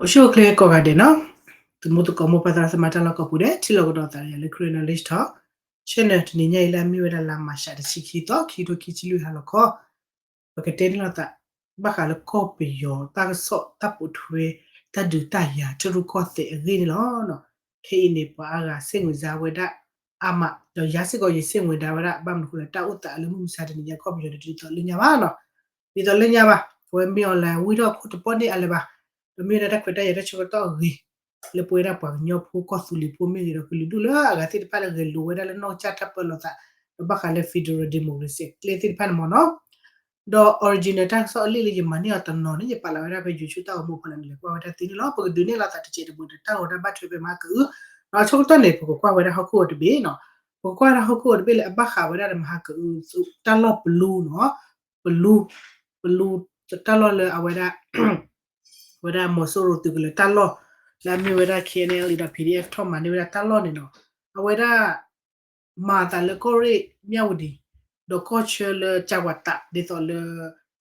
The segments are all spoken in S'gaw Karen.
အိၣ်ဆူၣ်အိၣ်ချ့ကိးဂၤဒဲးနီၤ, သမူသကိးမိၢ်ပၢ်သရၣ်သမါတၢ်လီၢ်ကိးပူၤဒဲး ထံၣ်လိာ်ကဒီးသးဒီးယၤလၢ Karen Knowledge Talk Channel တနံၤညါအံၤလၢအမ့ၢ်ဝဲဒၣ်လါမၤရှးတဆံခံသီ ခံထိခံဆံလွံၢ်ဟါလီၤခီ, ပကတဲန့ၢ်လိာ်သး ဘၣ်ဃးလၢကီၢ်ပယီၤတၢ်ကစီၣ်တၢ်ပိာ်ထွဲ တၢ်ဒုးတၢ်ယၤထၣ်ရူၢ်ကီၢ်သဲးအဂ့ၢ်န့ၣ်လီၤ. ခဲအံၤန့ၣ် ပှၤအါဂၤစ့ၣ်ငွေ့ဒါဝဲဒၣ်အါမး, ဒီးယၤစ့ၢ်ကီးယစ့ၣ်ငွေ့ဒါဝဲဒၣ် ဘၣ်မနုၤအဃိလဲၣ် တၢ်အိၣ်သးလၢမုၢ်မဆါတနံၤညါကီၢ်ပယီၤန့ၣ် တဒ်သိးလၢညါဘၣ်နီၤ, ဒ်သိးလၢညါဘၣ်, အဝဲမ့ၢ် online ဝံၣ်ထီၣ်ခိၣ်တပီၢ်န့ၣ်အါလၢၤဘၣ်, ဒီးမ့ၢ်ဝဲဒၣ်တၢ်ခွဲးတၢ်ယာ်တၢ်ဆၢကတီၢ်အဂ့ၤ လၢပဝဲဒၣ်ပှၤကညီဖိကီၢ်သူလ့ၤဖိမ့ၢ်ဂ့ၤဒီး ကလုာ်ဒူၣ်လၢအဂၤသ့ၣ်တဖၣ်လၢဂဲၤလိာ်ဝဲဒၣ်လၢနီၢ်ကစၢ်တၢ်ပၢလီၤသး ဒီးဘၣ်ဃးလၢ federal democracy အကျဲသ့ၣ်တဖၣ်န့ၣ်မ့ၢ်နီၤ. ဒီး original တၢ်ကစီၣ်အလံာ်လၢယမၤန့ၢ်အီၤတနီၤန့ၣ် ယပာ်လီၤဝဲဒၣ်ဖဲ YouTube တၢ်ဂီၤမူအဖီလာ်န့ၣ် လဲၤကွၢ်ဝဲဒၣ်သ့န့ၣ်လီၤ. ပကဒုးနဲၣ်လိာ်သးတစဲးတမှဲၤဒီးတၢ်ဂီၤတၢ်ဘၣ်ထွဲဖဲမဟါကအု, ဒီးအဆိကတၢၢ်န့ၣ် ပကကွၢ်ဝဲဒၣ်ဟီၣ်ခိၣ်အီၤတဘ့ၣ်နီၤ, ပကကွၢ်ဝဲဒၣ်ဟီၣ်ခိၣ်အီၤတဘ့ၣ်လၢအဘၣ်ဃးဝဲဒၣ်ဒီးမဟါကအု တၢ်လီၢ်ပလူနီၤ, ပလူ, ပလူ, တၢ်လီၢ်လၢအဝဲဒၣ် ဝဲဒၣ်မီၤစိရိၤသုးကလၢၤတၢ်လီၢ် လၢအမ့ၢ်ဝဲဒၣ် KNLA ဒီး PDF ထီၣ်မၤန့ၢ်ဝဲဒၣ်တၢ်လီၢ်န့ၣ်နီၤ, အဝဲဒၣ် မၤအသးလၢကီၢ်ရ့ၣ် မြဝတီ ဒီးကီၢ်ဆၢလၢကၠၤဝၤတး ဒ်သိးလၢ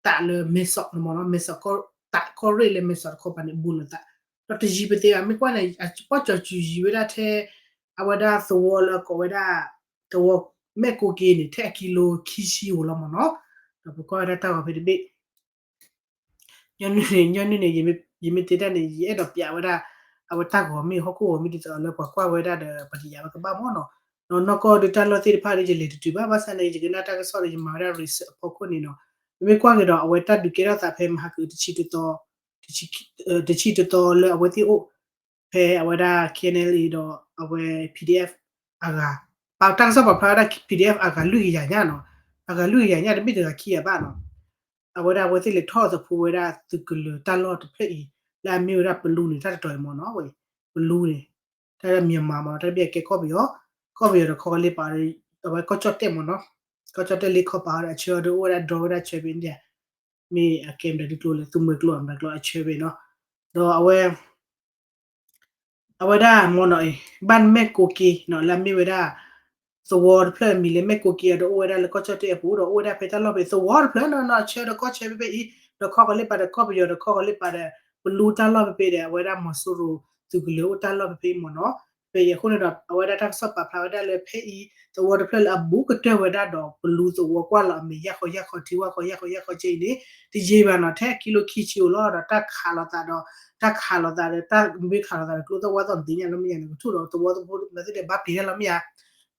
တးလၢမဲဆီးန့ၣ်မ့ၢ်နီၤ, မဲဆီး တးကီၢ်ရ့ၣ်လၢမဲဆီးတခီပၤန့ၣ် ဘူးလိာ်သး, ဒီးတယံၤပသ့ဘၣ် မ့ၢ်ကွၢ်န့ၣ် ပီၣ်ကၠီၤစူၤယံၤဝဲဒၣ်ထဲ အဝဲဒၣ်သဝီလၢကိးဝဲဒၣ် သဝီမဲၣ်ကိးက့န့ၣ် ထဲအကံလိခံဆံဧိၤလီၤမ့ၢ်နီၤ, ဒီးပကွၢ်ဝဲဒၣ်တၢ်ဂီၤဖဲတဘ့ၣ် ညီနုၢ်န့ၣ် ညီနုၢ်န့ၣ် ယမ့ၢ်တဲတၢ်န့ၣ် ယအဲၣ်ဒိးပျးဝဲဒၣ် အဝဲတၢ်ဂီၤမ့ၢ်ဟီၣ်ခိၣ်ဂီၤမ့ၢ်ဒ်သိးလၢပှၤကွၢ်ဝဲဒၣ်ဒီး ပတယာ်ဝဲကဘၣ်မ့ၢ်နီၤ, ဒီးနီၢ်ကီၢ်ဒုးတၢ်လီၢ်သ့ၣ်တဖၣ်ဒီး ယလဲၤတတုၤဘၣ် ဘၣ်ဆၣ်န့ၣ် ယကနၣ်တၢ်ကစီၣ်ဒီး ယမၤဝဲဒၣ် research အဖီခိၣ်န့ၣ်နီၤ, မ့မ့ၢ်ကွၢ်က့ၤဒီး အဝဲတၢ်ဒုးကဲထီၣ်သးဖဲမဟါကတဆံတသီ တဆံတသီလၢအဝဲသ့ၣ်အိၣ် ဖဲအဝဲဒၣ် KNLA ဒီးအဝဲ PDF အဂၤ, ပာ်တၢ်ကစီၣ်ပာ်ဖျါဝဲဒၣ် PDF အဂၤလွံၢ်ကယၤညါနီၤ, အဂၤလွံၢ်ကယၤညါ တမ့ၢ်တဂၤခံဂၤဘၣ်နီၤ, အဝဲဒၣ်အဝဲသ့ၣ်လဲၤထီၣ်သဖှိဝဲဒၣ်သုးကလၢၤတၢ်လီၢ်တဖျၢၣ်အံၤ လၢအမ့ၢ်ဝဲဒၣ်ပလူန့ၣ် တၢ်တတီၤအံၤမ့ၢ်နီၤ, ဝဲ ပလူန့ၣ် တၢ်လၢ Myanmar မ့ၢ်နီၤ, တၢ်တဘ့ၣ်အကဲကီၢ်ပယီၤ, ကီၢ်ပယီၤဒီးခီကလ့ပာ်ဒီး အဝဲကီၢ်ကၠီၣ်တဲၣ်မ့ၢ်နီၤ, ကီၢ်ကၠီၣ်တဲၣ်လ့ခီပာ်ဒီး အဆၢဒီးအိၣ်ဝဲဒၣ်ဒီဝဲဒၣ်ဆၢဖဲန့ၣ် မ့ၢ်အကဲမတၤဒုကျိၤလဲၣ် သူမှဲကျိအမတၤကျိအဆၢဖဲနီၤ, ဒီးအဝဲ အဝဲဒၣ်မ့ၢ်နီၤအံၤ ဘၣ်မဲၣ်ကိးက့နီၤ လၢအမ့ၢ်ဝဲဒၣ် သဝီတဖျၢၣ်မံၤလၢမဲၣ်ကိးက့အဒီးအိၣ်ဝဲဒၣ်လၢကီၢ်ကၠီၣ်တဲၣ်အပူၤ ဒီးအိၣ်ဝဲဒၣ်ဖဲတၢ်လီၢ်ဖဲသဝီတဖျၢၣ်နီၤ နီၤ ဆၢဒီးကီၢ်ဆၢဖဲဖဲအံၤ ဒီးခီကလ့ပာ်ဒီးကီၢ်ပယီၤဒီးခီကလ့ပာ်ဒီး ပလူတၢ်လီၢ်ဖဲဖဲဒီး အဝဲဒၣ်မီၤစိရိၤသုးကလၢၤအိၣ်တၢ်လီၢ်ဖဲဖဲအံၤမ့ၢ်နီၤ, ဖဲအံၤအဃိန့ၣ်ဒီး အဝဲဒၣ်တၢ်ကစီၣ်ပာ်ဖျါဝဲဒၣ်လၢဖဲအံၤ သဝီတဖျၢၣ်လၢအဘူးကတၢၢ်ဝဲဒၣ်ဒီး ပလူသဝီကွၢ်လီၤအမဲာ်ယၢ်ဃီယၢ်ဃီ ထံဝၢ်ဃီယၢ်ဃီယၢ်ဃီကဲအံၤန့ၣ် တယံၤဘၣ်နီၤ ထဲကံလိခံဆံဧိၤလီၤ ဒီးတၢ်ခးလိာ်သးဒီး တၢ်ခးလိာ်သးဒီး တၢ်မ့ၢ်ခးလိာ်သးဒီးကျိသဝၢ်သီၣ်နသ့ၣ်ညါလၢမ့ၢ်ယၤန့ၣ် ကထူၣ်ဒီးသဝီသဖိမ့ၢ်သ့ၣ်ဒီး ဘၣ်ပျံၤတၢ်လီၤမ့ၢ်ဧါ,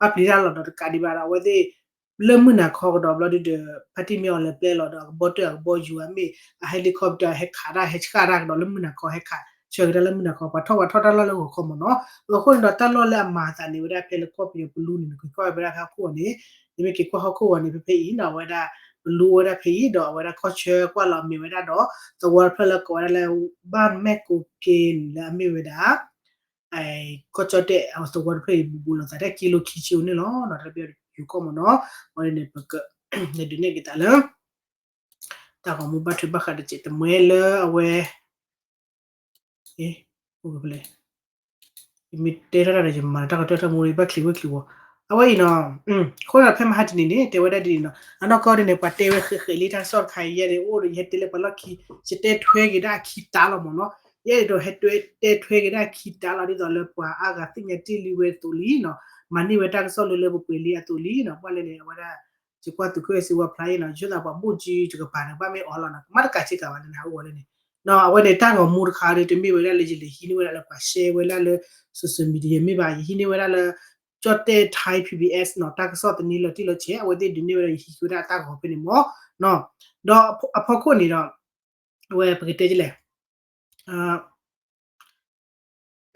ဘၣ်ပျံၤတၢ်လီၤဒီးတကးဒံးဘၣ်ဒီး အဝဲသ့ၣ် လၢမုၢ်နၤခီကဒီးဘျီဒုဒီး ဖါတံၢ်မ့ၢ်အီၤလဲၤပျဲလီၤဒီး အကဘီတၢၢ်အကဘီယူၤအမ့ၢ် အ helicopter ဟဲခးတၢ်ဟဲဆှၣ်တၢ်ကဒီးလၢမုၢ်နၤခီ ဟဲခးဆၢက့ၤတၢ်လၢမုၢ်နၤခီ ပှၤထီၣ်ပှၤထီၣ်တၢ်လီၢ်လၢဂီၤခီမ့ၢ်နီၤ, အဃိန့ၣ်ဒီးတၢ်လီၢ်လၢအမၤအသးန့ၣ်ဝဲဒၣ်ဖဲလၢကီၢ်ပယီၤပလူန့ၣ် နက့ၤကွၢ်ဝဲဒၣ်ဖဲဟီၣ်ခိၣ်ဂီၤန့ၣ် နမ့ၢ်က့ၤကွၢ်ဟီၣ်ခိၣ်ဂီၤန့ၣ် ဖဲဖဲအံၤနီၤ အဝဲဒၣ် ပလူအိၣ်ဝဲဒၣ်ဖဲအံၤ ဒီးအဝဲဒၣ်ကီၢ်ဆၢကွၢ်လီၤအမဲာ်ဝဲဒၣ်ဒီး သဝီတဖျၢၣ်လၢကိးဝဲဒၣ်လၢ ဘၣ်မဲၣ်ကိးက့န့ၣ်လၢအမ့ၢ်ဝဲဒၣ် ကီၢ်ကၠီၣ်တဲၣ်အသဝီတဖျၢၣ်အံၤ ဘူးလိာ်သးထဲကံလိခံဆံဧိၤန့ၣ်လီၤ. တၢ်တဘ့ၣ်ယူၤကီၢ်မ့ၢ်နီၤ အဝဲန့ၣ် ပကလဲၤဒုးနဲၣ်က့ၤသးလၢ တၢ်ဂီၤမူဘၣ်ထွဲဘၣ်ဃးတစဲးတမှဲလၢအဝဲ အိၣ်ဖဲလဲၣ် ယမ့ၢ်တဲထီၣ်တၢ်ဒီး ယမၤတၢ်ကတၢၢ်ထီၣ်မူ ဘၣ်ချံးဝဲချံးဝီၤ အဝဲအံၤနီၤ အဃိဒီးဖဲမဟါတနံၤန့ၣ် တဲဝဲဒၣ်ဒ်န့ၣ်နီၤ အနီၢ်ကီၢ်ဒ်န့ၣ် ပှၤတဲဝဲဃဲးဃဲးလံ တၢ်ကစီၣ်တခါအံၤယဲန့ၣ် အိၣ်ဒီးယဟဲတဲလၢပှၤလီၢ်ခံ ယတဲထွဲက့ၤဒၣ်အခံတၢ်လီၤမ့ၢ်နီၤ ယအဲၣ်ဒိးဟဲတဲထွဲက့ၤဒၣ်အခံတၢ်လီၤ ဒ်သိးလၢပှၤအါဂၤသ့ၣ်ညါတ့ၢ်လံဝဲအသိးလံနီၤ မၤန့ၢ်ဝဲတၢ်ကစီၣ်လၢလၢပှဲၤပှဲၤလံအသိးလံနီၤ ဘၣ်လဲၣ်န့ၣ် အဝဲဒၣ် ယကွၢ်သုးခိၣ်အဲၣ်စ့ဝါဖျါအံၤနီၤ ယဆိသးပှၤဘူၣ်ကံတကပၤန့ၣ် ဘၣ်မ့ၢ်အီၤလီၤနီၤ ကမၣ်တကးဆ့ကၤဘၣ်န့ၣ် ဟးဂီၤလၢန့ၣ် နီၤ အဝဲန့ၣ်တၢ်ဂီၤမူတခါဒီး တမ့ၢ်ဝဲဒၣ်လၢယလဲၤဟံးန့ၢ်ဝဲဒၣ်လၢပှၤရှဲဝဲဒၣ်လၢ social media မ့ၢ်ဘၣ် ယဟံးန့ၢ်ဝဲဒၣ်လၢ ကၠီၣ်တဲၣ် Thai PBS နီၤ တၢ်ကစီၣ်တနံၤလီၤတံၢ်လီၤဆဲး အဝဲသ့ၣ်ဒုးန့ၢ်ဝဲဒၣ် ယဟံးက့ၤဝဲဒၣ်တၢ်ဂီၤဖဲန့ၣ်မ့ၢ် နီၤ ဒီးအဖီခိၣ်န့ၣ်ဒီး အဝဲပကတဲဒ်လဲၣ်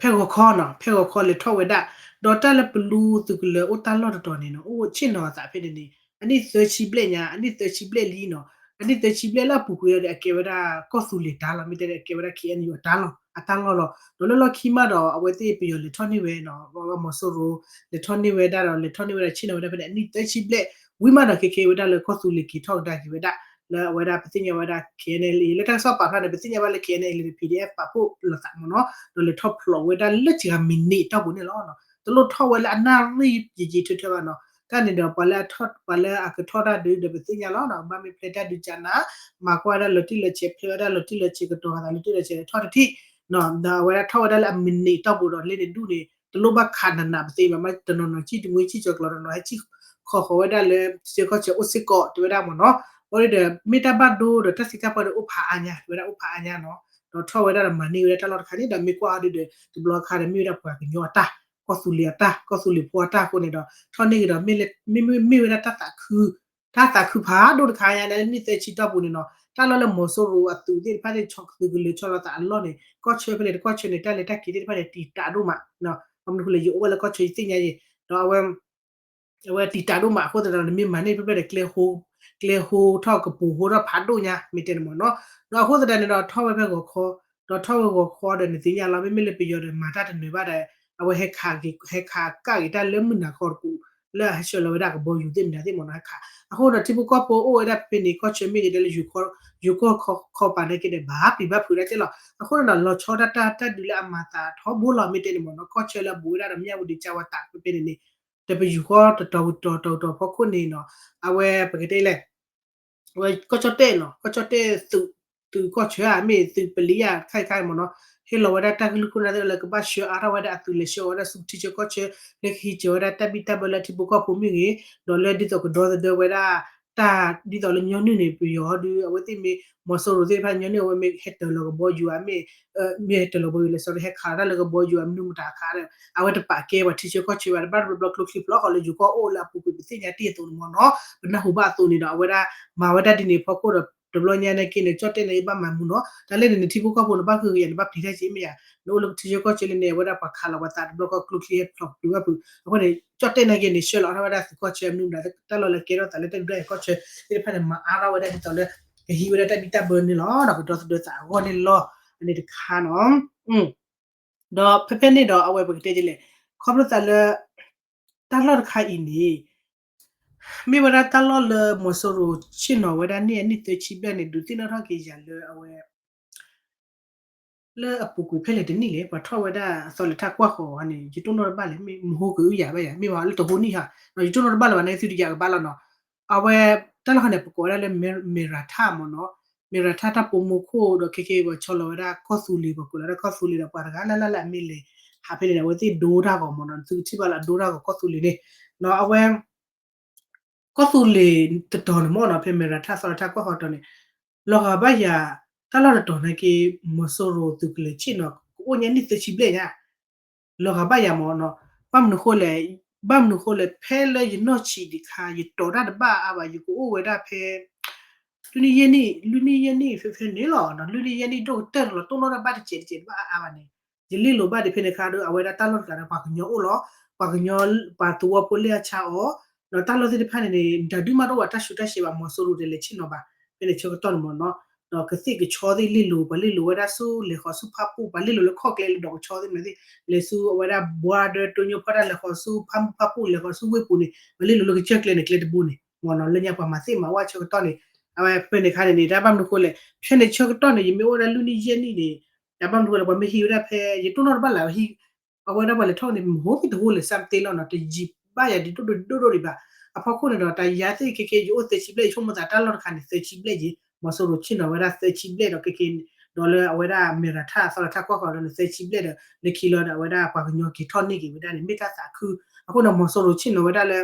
ဖဲဂီၤခီနီၤ ဖဲဂီၤခီလဲၤထီၣ်ဝဲဒၣ် ဒီးတၢ်လၢပလူသုးကလၢၤအိၣ်တၢ်လီၢ်တတီၤန့ၣ်နီၤ အိၣ်ဆ့ၣ်နီၤအသးဖဲန့ၣ်န့ၣ် အနံၣ်သၢဆံဘျဲၣ်ညါ အနံၣ်သၢဆံဘျဲၣ်လံနီၤ အနံၣ်သၢဆံဘျဲၣ်လၢအပူၤကွံာ်ဒီး အကဲဝဲဒၣ်ကီၢ်သူလ့ၤတၢ်လီၤ မ့ၢ်တဲအကဲဝဲဒၣ် KNU အတၢ်လီၢ် အတၢ်လီၢ်လီၤ ဒီးလၢလီၢ်ခံမးဒီး အဝဲသ့ၣ်ပယီၤလဲၤထီၣ်န့ၢ်ဝဲနီၤ မီၤစိရိၤ လဲၤထီၣ်န့ၢ်ဝဲဒၣ်ဒီး လဲၤထီၣ်န့ၢ်ဝဲဒၣ်ဆ့ၣ်နီၤဝဲဒၣ်ဖဲန့ၣ် အနံၣ်သၢဆံဘျဲၣ် ဝံၤမးဒီးခဲခဲဝဲဒၣ်လၢကီၢ်သူလ့ၤက့ၤထီၣ်ကဒါက့ၤဝဲဒၣ် လၢအဝဲဒၣ်ပသ့ၣ်ညါဝဲဒၣ် KNLA လၢတၢ်ကစီၣ်ပာ်ဖျါန့ၣ် ပသ့ၣ်ညါဘၣ်လၢ KNLA ဒီး PDF ပာ်ဖှိၣ်လိာ်သးမ့ၢ်နီၤ ဒီးလဲၤထီၣ်ဖျိးဝဲဒၣ်လၢစှၤမံးနံးအတီၢ်ပူၤန့ၣ်လီၤ တလိၣ်ထီၣ်ဝဲလၢအနၣ်ရံၣ်ယံာ်ယံာ်ထၢထၢဘၣ်နီၤ တၢ်န့ၣ်ဒီး ပှၤလၢအကထီၣ်တၢ်ဒုးဒီးပသ့ၣ်ညါလီၤ ဘၣ်မ့ၢ်ဖျဲးတၢ်ဒုးကနၤ မၤကွၢ်ဝဲဒၣ်လီၤတံၢ်လီၤဆဲး ဖျဲးဝဲဒၣ်လီၤတံၢ်လီၤဆဲး ကတီၤသးလီၤတံၢ်လီၤဆဲးထီၣ်တထံၣ် ဒီးအဝဲဒၣ်ထီၣ်ဝဲဒၣ်လၢအမံးနံးတီၢ်ပူၤဒီး လ့န့ၣ်ဒူၣ်န့ၣ် တလိၣ်ဘၣ်ခးနးနးပသ့ဘၣ်မး တနီၤနီၤစံၣ်တမှံစံၣ်ကၠီၤကျီၤ တနီၤဟဲစံၣ်ခီဃီၤဝဲဒၣ်လၢ ထံဆၢကီၢ်ဆၢအိၣ်စ့ၢ်ကီး တဲဝဲဒၣ်မ့ၢ်နီၤ. အဃိန့ၣ်ဒီး မ့ၢ်တၢ်ဘၣ်ဒိဒီးတၢ်စံးတၢ်ပှၢ်ဒီးအိၣ်ဖးအါညါ တဲဝဲဒၣ်အိၣ်ဖးအါညါနီၤ. ဒီးထီၣ်ဝဲဒၣ်ဒီးမၤန့ၢ်ဝဲဒၣ်တၢ်လီၢ်တခါန့ၣ်ဒီး မ့ၢ်ကွၢ်အီၤဒုဒီး တဘျီခါဒီးမ့ၢ်ဝဲဒၣ်ပှၤကညီအတၢ် ကီၢ်သူလ့ၤအတၢ် ကီၢ်သူလ့ၤဖိအတၢ်အဃိန့ၣ်ဒီး ထီၣ်န့ၢ်က့ၤဒီး မ့ၢ်မ့ၢ်ဝဲဒၣ်တၢ်သးခု တၢ်သးခုဖးဒိၣ်တခါညါလၢနံၣ်သၢဆံတီၢ်ပူၤန့ၣ်နီၤ. တၢ်လီၢ်လၢမီၤစိရိၤအသုးသ့ၣ်တဖၣ်န့ၣ် ဆီၣ်သုးကလၢၤဆီၣ်လီၤသးအလီၢ်န့ၣ် ကီၢ်ဆၢဖဲလဲၣ်တကီၢ်ဆၢန့ၣ် တၢ်လဲၤတၢ်က့ၤသ့ၣ်တဖၣ်န့ၣ် တံာ်တာ်ဒိၣ်မး ဘၣ်မနုၤဃိလဲၣ် ယအိၣ်ဝဲလၢကီၢ်ဆၢယသ့ၣ်ညါယ့ၣ် ဒီးအဝဲ အဝဲတံာ်တာ်ဒိၣ်မးအဃိသတးဒီး နမ့ၢ်မၤန့ၢ်ဖဲဖဲဒီး ကျဲဟိ ကျဲဟိထီၣ်ကပူၤဟိထီၣ်ဖးဒိၣ်ညါ မ့ၢ်တဲန့ၣ်မ့ၢ်နီၤ. ဒီးအဃိသတးန့ၣ်ဒီး ထီၣ်ဝဲဖဲဂီၤခီ ဒီးထီၣ်ဝဲဂီၤခီဒီး နသ့ၣ်ညါလီၤ မ့မ့ၢ်လၢပယီၤဒီး မၤတၢ်တနၢၤဘၣ်ဒီး အဝဲဟဲခးက့ၤ ဟဲခးက့ၤတၢ်လၢမုၢ်နၤခီတပူၤ လၢအဟဲဆှၢလီၤဝဲဒၣ်ကဘီယူၤသ့ၣ်မနုၤသ့ၣ်မ့ၢ်နီၤ ဟဲခး. အဃိဒီး ထံဖိကီၢ်ဖိအိၣ်ဝဲဒၣ်ဖဲဖဲန့ၣ် ကီၢ်ဆၢမ့ၢ်ဂ့ၤ တဲလၢ ယိၤကီၢ်ခီပၤနာ်က့ဒီး ဘၣ်ပျံၤဘၣ်ဖုးဒၣ်က့လီၤ. အဃိန့ၣ်ဒီး လီၤဆီဒၣ်တၢ်တၢ်ဒုးလၢအမၤသးထီဘိလီၤ မ့ၢ်တဲန့ၣ်မ့ၢ်နီၤ ကီၢ်ဆၢလၢအဘူးဝဲဒၣ်ဒီး မၠၣ်ဝတံၤကၠၣ်ဝါတးဖဲဖဲန့ၣ်န့ၣ် တပယူာ်ဃီတတီၤဝံၤတတီၤတတီၤဖီခိၣ်န့ၣ်နီၤ အဝဲပကတဲလဲၣ် အဝဲကီၢ်ကၠီၣ်တဲၣ်နီၤ ကီၢ်ကၠီၣ်တဲၣ်သုး သုးကီၢ်ဆၢဧါ မ့ၢ်သုးပလံၤဧါ တခါတခါမ့ၢ်နီၤ ဟ့ၣ်လီၤဝဲဒၣ်တၢ်ကလုၢ်ခိၣ်နၢ်သ့ၣ်လၢကဘၣ်ဆှၢအါထီၣ်ဝဲဒၣ်အသုးလဲၤဆှၢအီၤဝဲဒၣ်ဆူထံဆၢကီၢ်ဆၢ လၢကဟံးစၢၤဝဲဒၣ်တၢ်ဘံၣ်တၢ်ဘၢလၢထံဖိကီၢ်ဖိမ့ၢ်ဂ့ၤ ဒီးလၢဒ်သိးကဒီသဒၢဝဲဒၣ် တၢ်ဒ်သိးလၢညီနုၢ်န့ၣ် ပယီၤဒုး အဝဲသ့ၣ်မ့ၢ် မီၤစိရိၤသ့ၣ်တဖၣ်ညီနုၢ် အဝဲမ့ၢ်ဟဲတၢၤလီၤကဘီယူၤဧါ မ့ၢ် မ့ၢ်ဟဲတၢၤလီၤကဘီယူၤလဲၤစီၤ ဟဲခးတၢ်လၢကဘီယူၤ အမနုၤမတၤအခါဒီး အဝဲတပာ်ကဲပှၤထံဆၢကီၢ်ဆၢဘၣ် တဘၣ်တဘျီဘျီကျိချံဖျီဃီလၢယိၤကီၢ်အိၣ်လၢအပူၤကွံာ် ပသ့ၣ်ညါတ့ၢ်အသိးန့ၣ်မ့ၢ်နီၤ ပနၢ်ဟူဘၣ်အသိးန့ၣ်ဒီး အဝဲဒၣ် မၤဝဲဒၣ်ဒ်န့ၣ်ဖီခိၣ်ဒီး တဘျီညါနာ်က့န့ၣ် ကၠီၣ်တဲၣ်န့ၣ် ဘၣ်မၤမူနီၤ တၢ်လဲၣ်န့ၣ် နထံဖိကီၢ်ဖိန့ၣ် ဘၣ်ဃုကယၤန့ၣ် ဘၣ်ပျံၤတၢ်က့မ့ၢ်ယၤ နအိၣ်လၢထံဆၢကီၢ်ဆၢလၢန့ၣ် အဝဲဒၣ်ပှၤခးလီၤပှၤသးတဘျီဃီကျိချံဟဲဖျိးပျုၤဘၣ်ဖုး အဃိန့ၣ် ကၠီၣ်တဲၣ်နာ်က့န့ၣ် ဆှၢလီၤအါထီၣ်ဝဲဒၣ်သုးကီၢ်ဆၢအမနုၤမတၤ တၢ်လီၢ်လၢကဲထီၣ်သးလၢတၢ်ဒုးတၢ်ယၤကီၢ်ဆၢသ့ၣ်တဖၣ်န့ၣ် မၤအါထီၣ်ဝဲဒၣ်ဒ်သိးလၢ ကဟံးဝဲဒၣ်တၢ်ဘံၣ်တၢ်ဘၢန့ၣ်လီၤ ဒီးကဒီသဒၢသးအဂီၢ်န့ၣ်လီၤ အန့ၣ်တခါနီၤ ဒီးဖဲဖဲန့ၣ်ဒီးအဝဲပကတဲဒ်လဲၣ် ခီဖျိသးလၢ တၢ်လီၢ်တခါအံၤန့ၣ် မ့ၢ်ဝဲဒၣ်တၢ်လီၢ်လၢမီၤစိရိၤဆ့ၣ်နီၤဝဲဒၣ်န့ၣ် အနံၣ်သၢဆံဘျဲၣ်န့ၣ် ဒုးသ့ၣ်နီၣ်ထီၣ်က့ၤယၤလၢအဝဲ လၢအပူၤကွံာ်ဖဲလဲၣ်တနံၣ်လဲၣ် ပှၤထီၣ်ဝဲဒၣ်အသီလၢထါကွၢ်ဃီၤန့ၣ် ယတိၢ်နီၣ်တဘၣ်လဲၣ် မ့ၢ်မဟိကၢယၤဘၣ်ယၤ မ့ၢ်ဝဲလၢတဟိနံၣ်ဟါ ယတိၢ်နီၣ်တဘၣ်လၢၤဘၣ်န့ၣ် သုတယၤကဘၣ်လီၤနီၤ အဝဲ တၢ်လီၢ်ခါန့ၣ် ပကိးဝဲဒၣ်လၢ မဲရၤထၣ်မ့ၢ်နီၤ မဲရၤထၣ်တၢ်ပိာ်မုၣ်ခိၣ်ဒီးခဲကဲပှၤဆီလီၤဝဲဒၣ်ကီၢ်သူလ့ၤ ပှၤကိးလီၤဝဲဒၣ်ကီၢ်သူလ့ၤဒီးပှၤတဂၤလၢ်လၢ်လၢအမ့ၢ်လဲၤ ဟးဖဲန့ၣ်န့ၣ် အဝဲသ့ၣ်ဒိတၢ်ဂီၤမ့ၢ်နီၤ သုကထံၣ်ဘၣ်လၢအဒိတၢ်ဂီၤကီၢ်သူလ့ၤန့ၣ် နီၤ အဝဲ ကီၢ်သူလ့ၤတတီၤန့ၣ်မ့ၢ်နီၤ ဖဲမဲရၤထၣ်သီလၢထါကွၢ်ဃီၤတတီၤန့ၣ် လီၤဂာ်ဘၣ်ယၤ တၢ်လီၢ်တတီၤနာ်က့ မီၤစိရိၤသုးကလၢၤဆ့ၣ်နီၤ ကအိၣ်ညါနံၣ်သၢဆံဘျဲၣ်ညါ လီၤဂာ်ဘၣ်ယၤမ့ၢ်နီၤ ဘၣ်မနုၤဃိလဲၣ် ဘၣ်မနုၤဃိလဲၣ် ဖဲလၢယနီၢ်ဆံးဒံးခါ ယတီၤတၢ်တဘၣ်အါဘၣ် ယကအိၣ်ဝဲဒၣ်ဖဲ လွံၢ်နံၣ်ယဲၢ်နံၣ် လွံၢ်နံၣ်ယဲၢ်နံၣ်ဖဲဖဲန့ၣ်လီၤ လွံၢ်နံၣ်ယဲၢ်နံၣ်ဒိၣ်ကတၢၢ်တလီၤ တိၢ်နီၣ်တၢ်ဘၣ်တစဲးတစဲးတဘၣ်အါအါဘၣ်န့ၣ် ယလ့လိာ်ဘၣ်ဒံးဖဲန့ၣ်ခါဒီး အဝဲဒၣ်တၢ်လီၢ်တကျါဒီး ပှၤကညီအိၣ်လီၤ ပှၤကညီ ပှၤသဝီဖိလၢအဆါအီၤ ဒီးတၢ်လီၢ်သ့ၣ်တဖၣ်န့ၣ်န့ၣ် တၢ်ဒုးမးတအိၣ်ဘၣ် တၢ်ဆူးတၢ်ဆဲးဘၣ် မီၤစိရိၤတလဲၤဆ့ၣ်နီၤဘၣ် ဖဲန့ၣ်ဆၢကတီၢ်န့ၣ်မ့ၢ်နီၤ ဒီးကသ့ၣ်ကဆီသ့ၣ်လ့လိာ် ပှၤလ့လိာ်ဝဲဒၣ်ဆူလဲၤဃီၤဆူဖၣ်ပူၣ် ပှၤလ့လိာ်လၢခီၣ်ကျဲလၢဒီးကဆီသ့ၣ်မနုၤသ့ၣ် လဲၤဆူအဝဲဒၣ်ဘှါဒၢတိညိဖီတၢ် လဲၤဃီၤဆူဖၣ်မုၢ်ဖၣ်ပူၣ် လဲၤဃီၤဆူဝ့ၢ်ပူၤန့ၣ် ပှၤလ့လိာ်လၢကစၢၢ်ကျဲန့ၣ် ကျဲတဘိန့ၣ် မ့ၢ်နီၤ လၢညါပှၤမၤသ့ၣ်မၤဝဲဆၢကတီၢ်န့ၣ် အဝဲဖဲန့ၣ်ခါန့ၣ်န့ၣ် တၢ်ဘၣ်မနုၤဃိလဲၣ် ဖဲန့ၣ်ဆၢကတီၢ်န့ၣ် ယမ့ၢ်အိၣ်ဝဲဒၣ်လွံၢ်နံၣ်ယဲၢ်နံၣ်န့ၣ် တၢ်ဘၣ်မနုၤဃိလဲၣ် ပှၤမ့ၢ်ဟံးဝဲဒၣ်ဖဲ ယတိၢ်နီၣ်တဘၣ်လၢၤ အဝဲဒၣ်ပှၤလဲၤထီၣ်န့ၣ် မ့ၢ်ဟိက့ၤတဟိလဲၤစၢ်မတ့လီၤနီၤ တယံာ်ဘၣ်ယၤဒ်ဒိၣ်ဒိၣ်ဒ်ဒိၣ်ဒံးဘၣ် အဖီခိၣ်န့ၣ်ဒီး တၢ်ယါသ့ၣ်ခဲကဲ ယအိၣ်သၢဆံဘျဲၣ် ယဆိကမိၣ်သးတၢ်လီၢ်တခါန့ၣ် သၢဆံဘျဲၣ်ယံၤ မီၤစိရိၤဆ့ၣ်နီၤဝဲဒၣ်သၢဆံဘျဲၣ်ဒီးခဲကဲ ဒီးလၢအဝဲဒၣ်မဲရၤထၣ်အသီလၢထါကွၢ်ဃီၤဒီးန့ၣ် သၢဆံဘျဲၣ်ဒီး လၢခံလီၤဒီးအဝဲဒၣ်ပှၤကညီက့ၤထီၣ်န့ၢ်က့ၤဝဲဒၣ်န့ၣ် မ့ၢ်တၢ်သးခု အဃိန့ၣ် မီၤစိရိၤဆ့ၣ်နီၤဝဲဒၣ်လၢ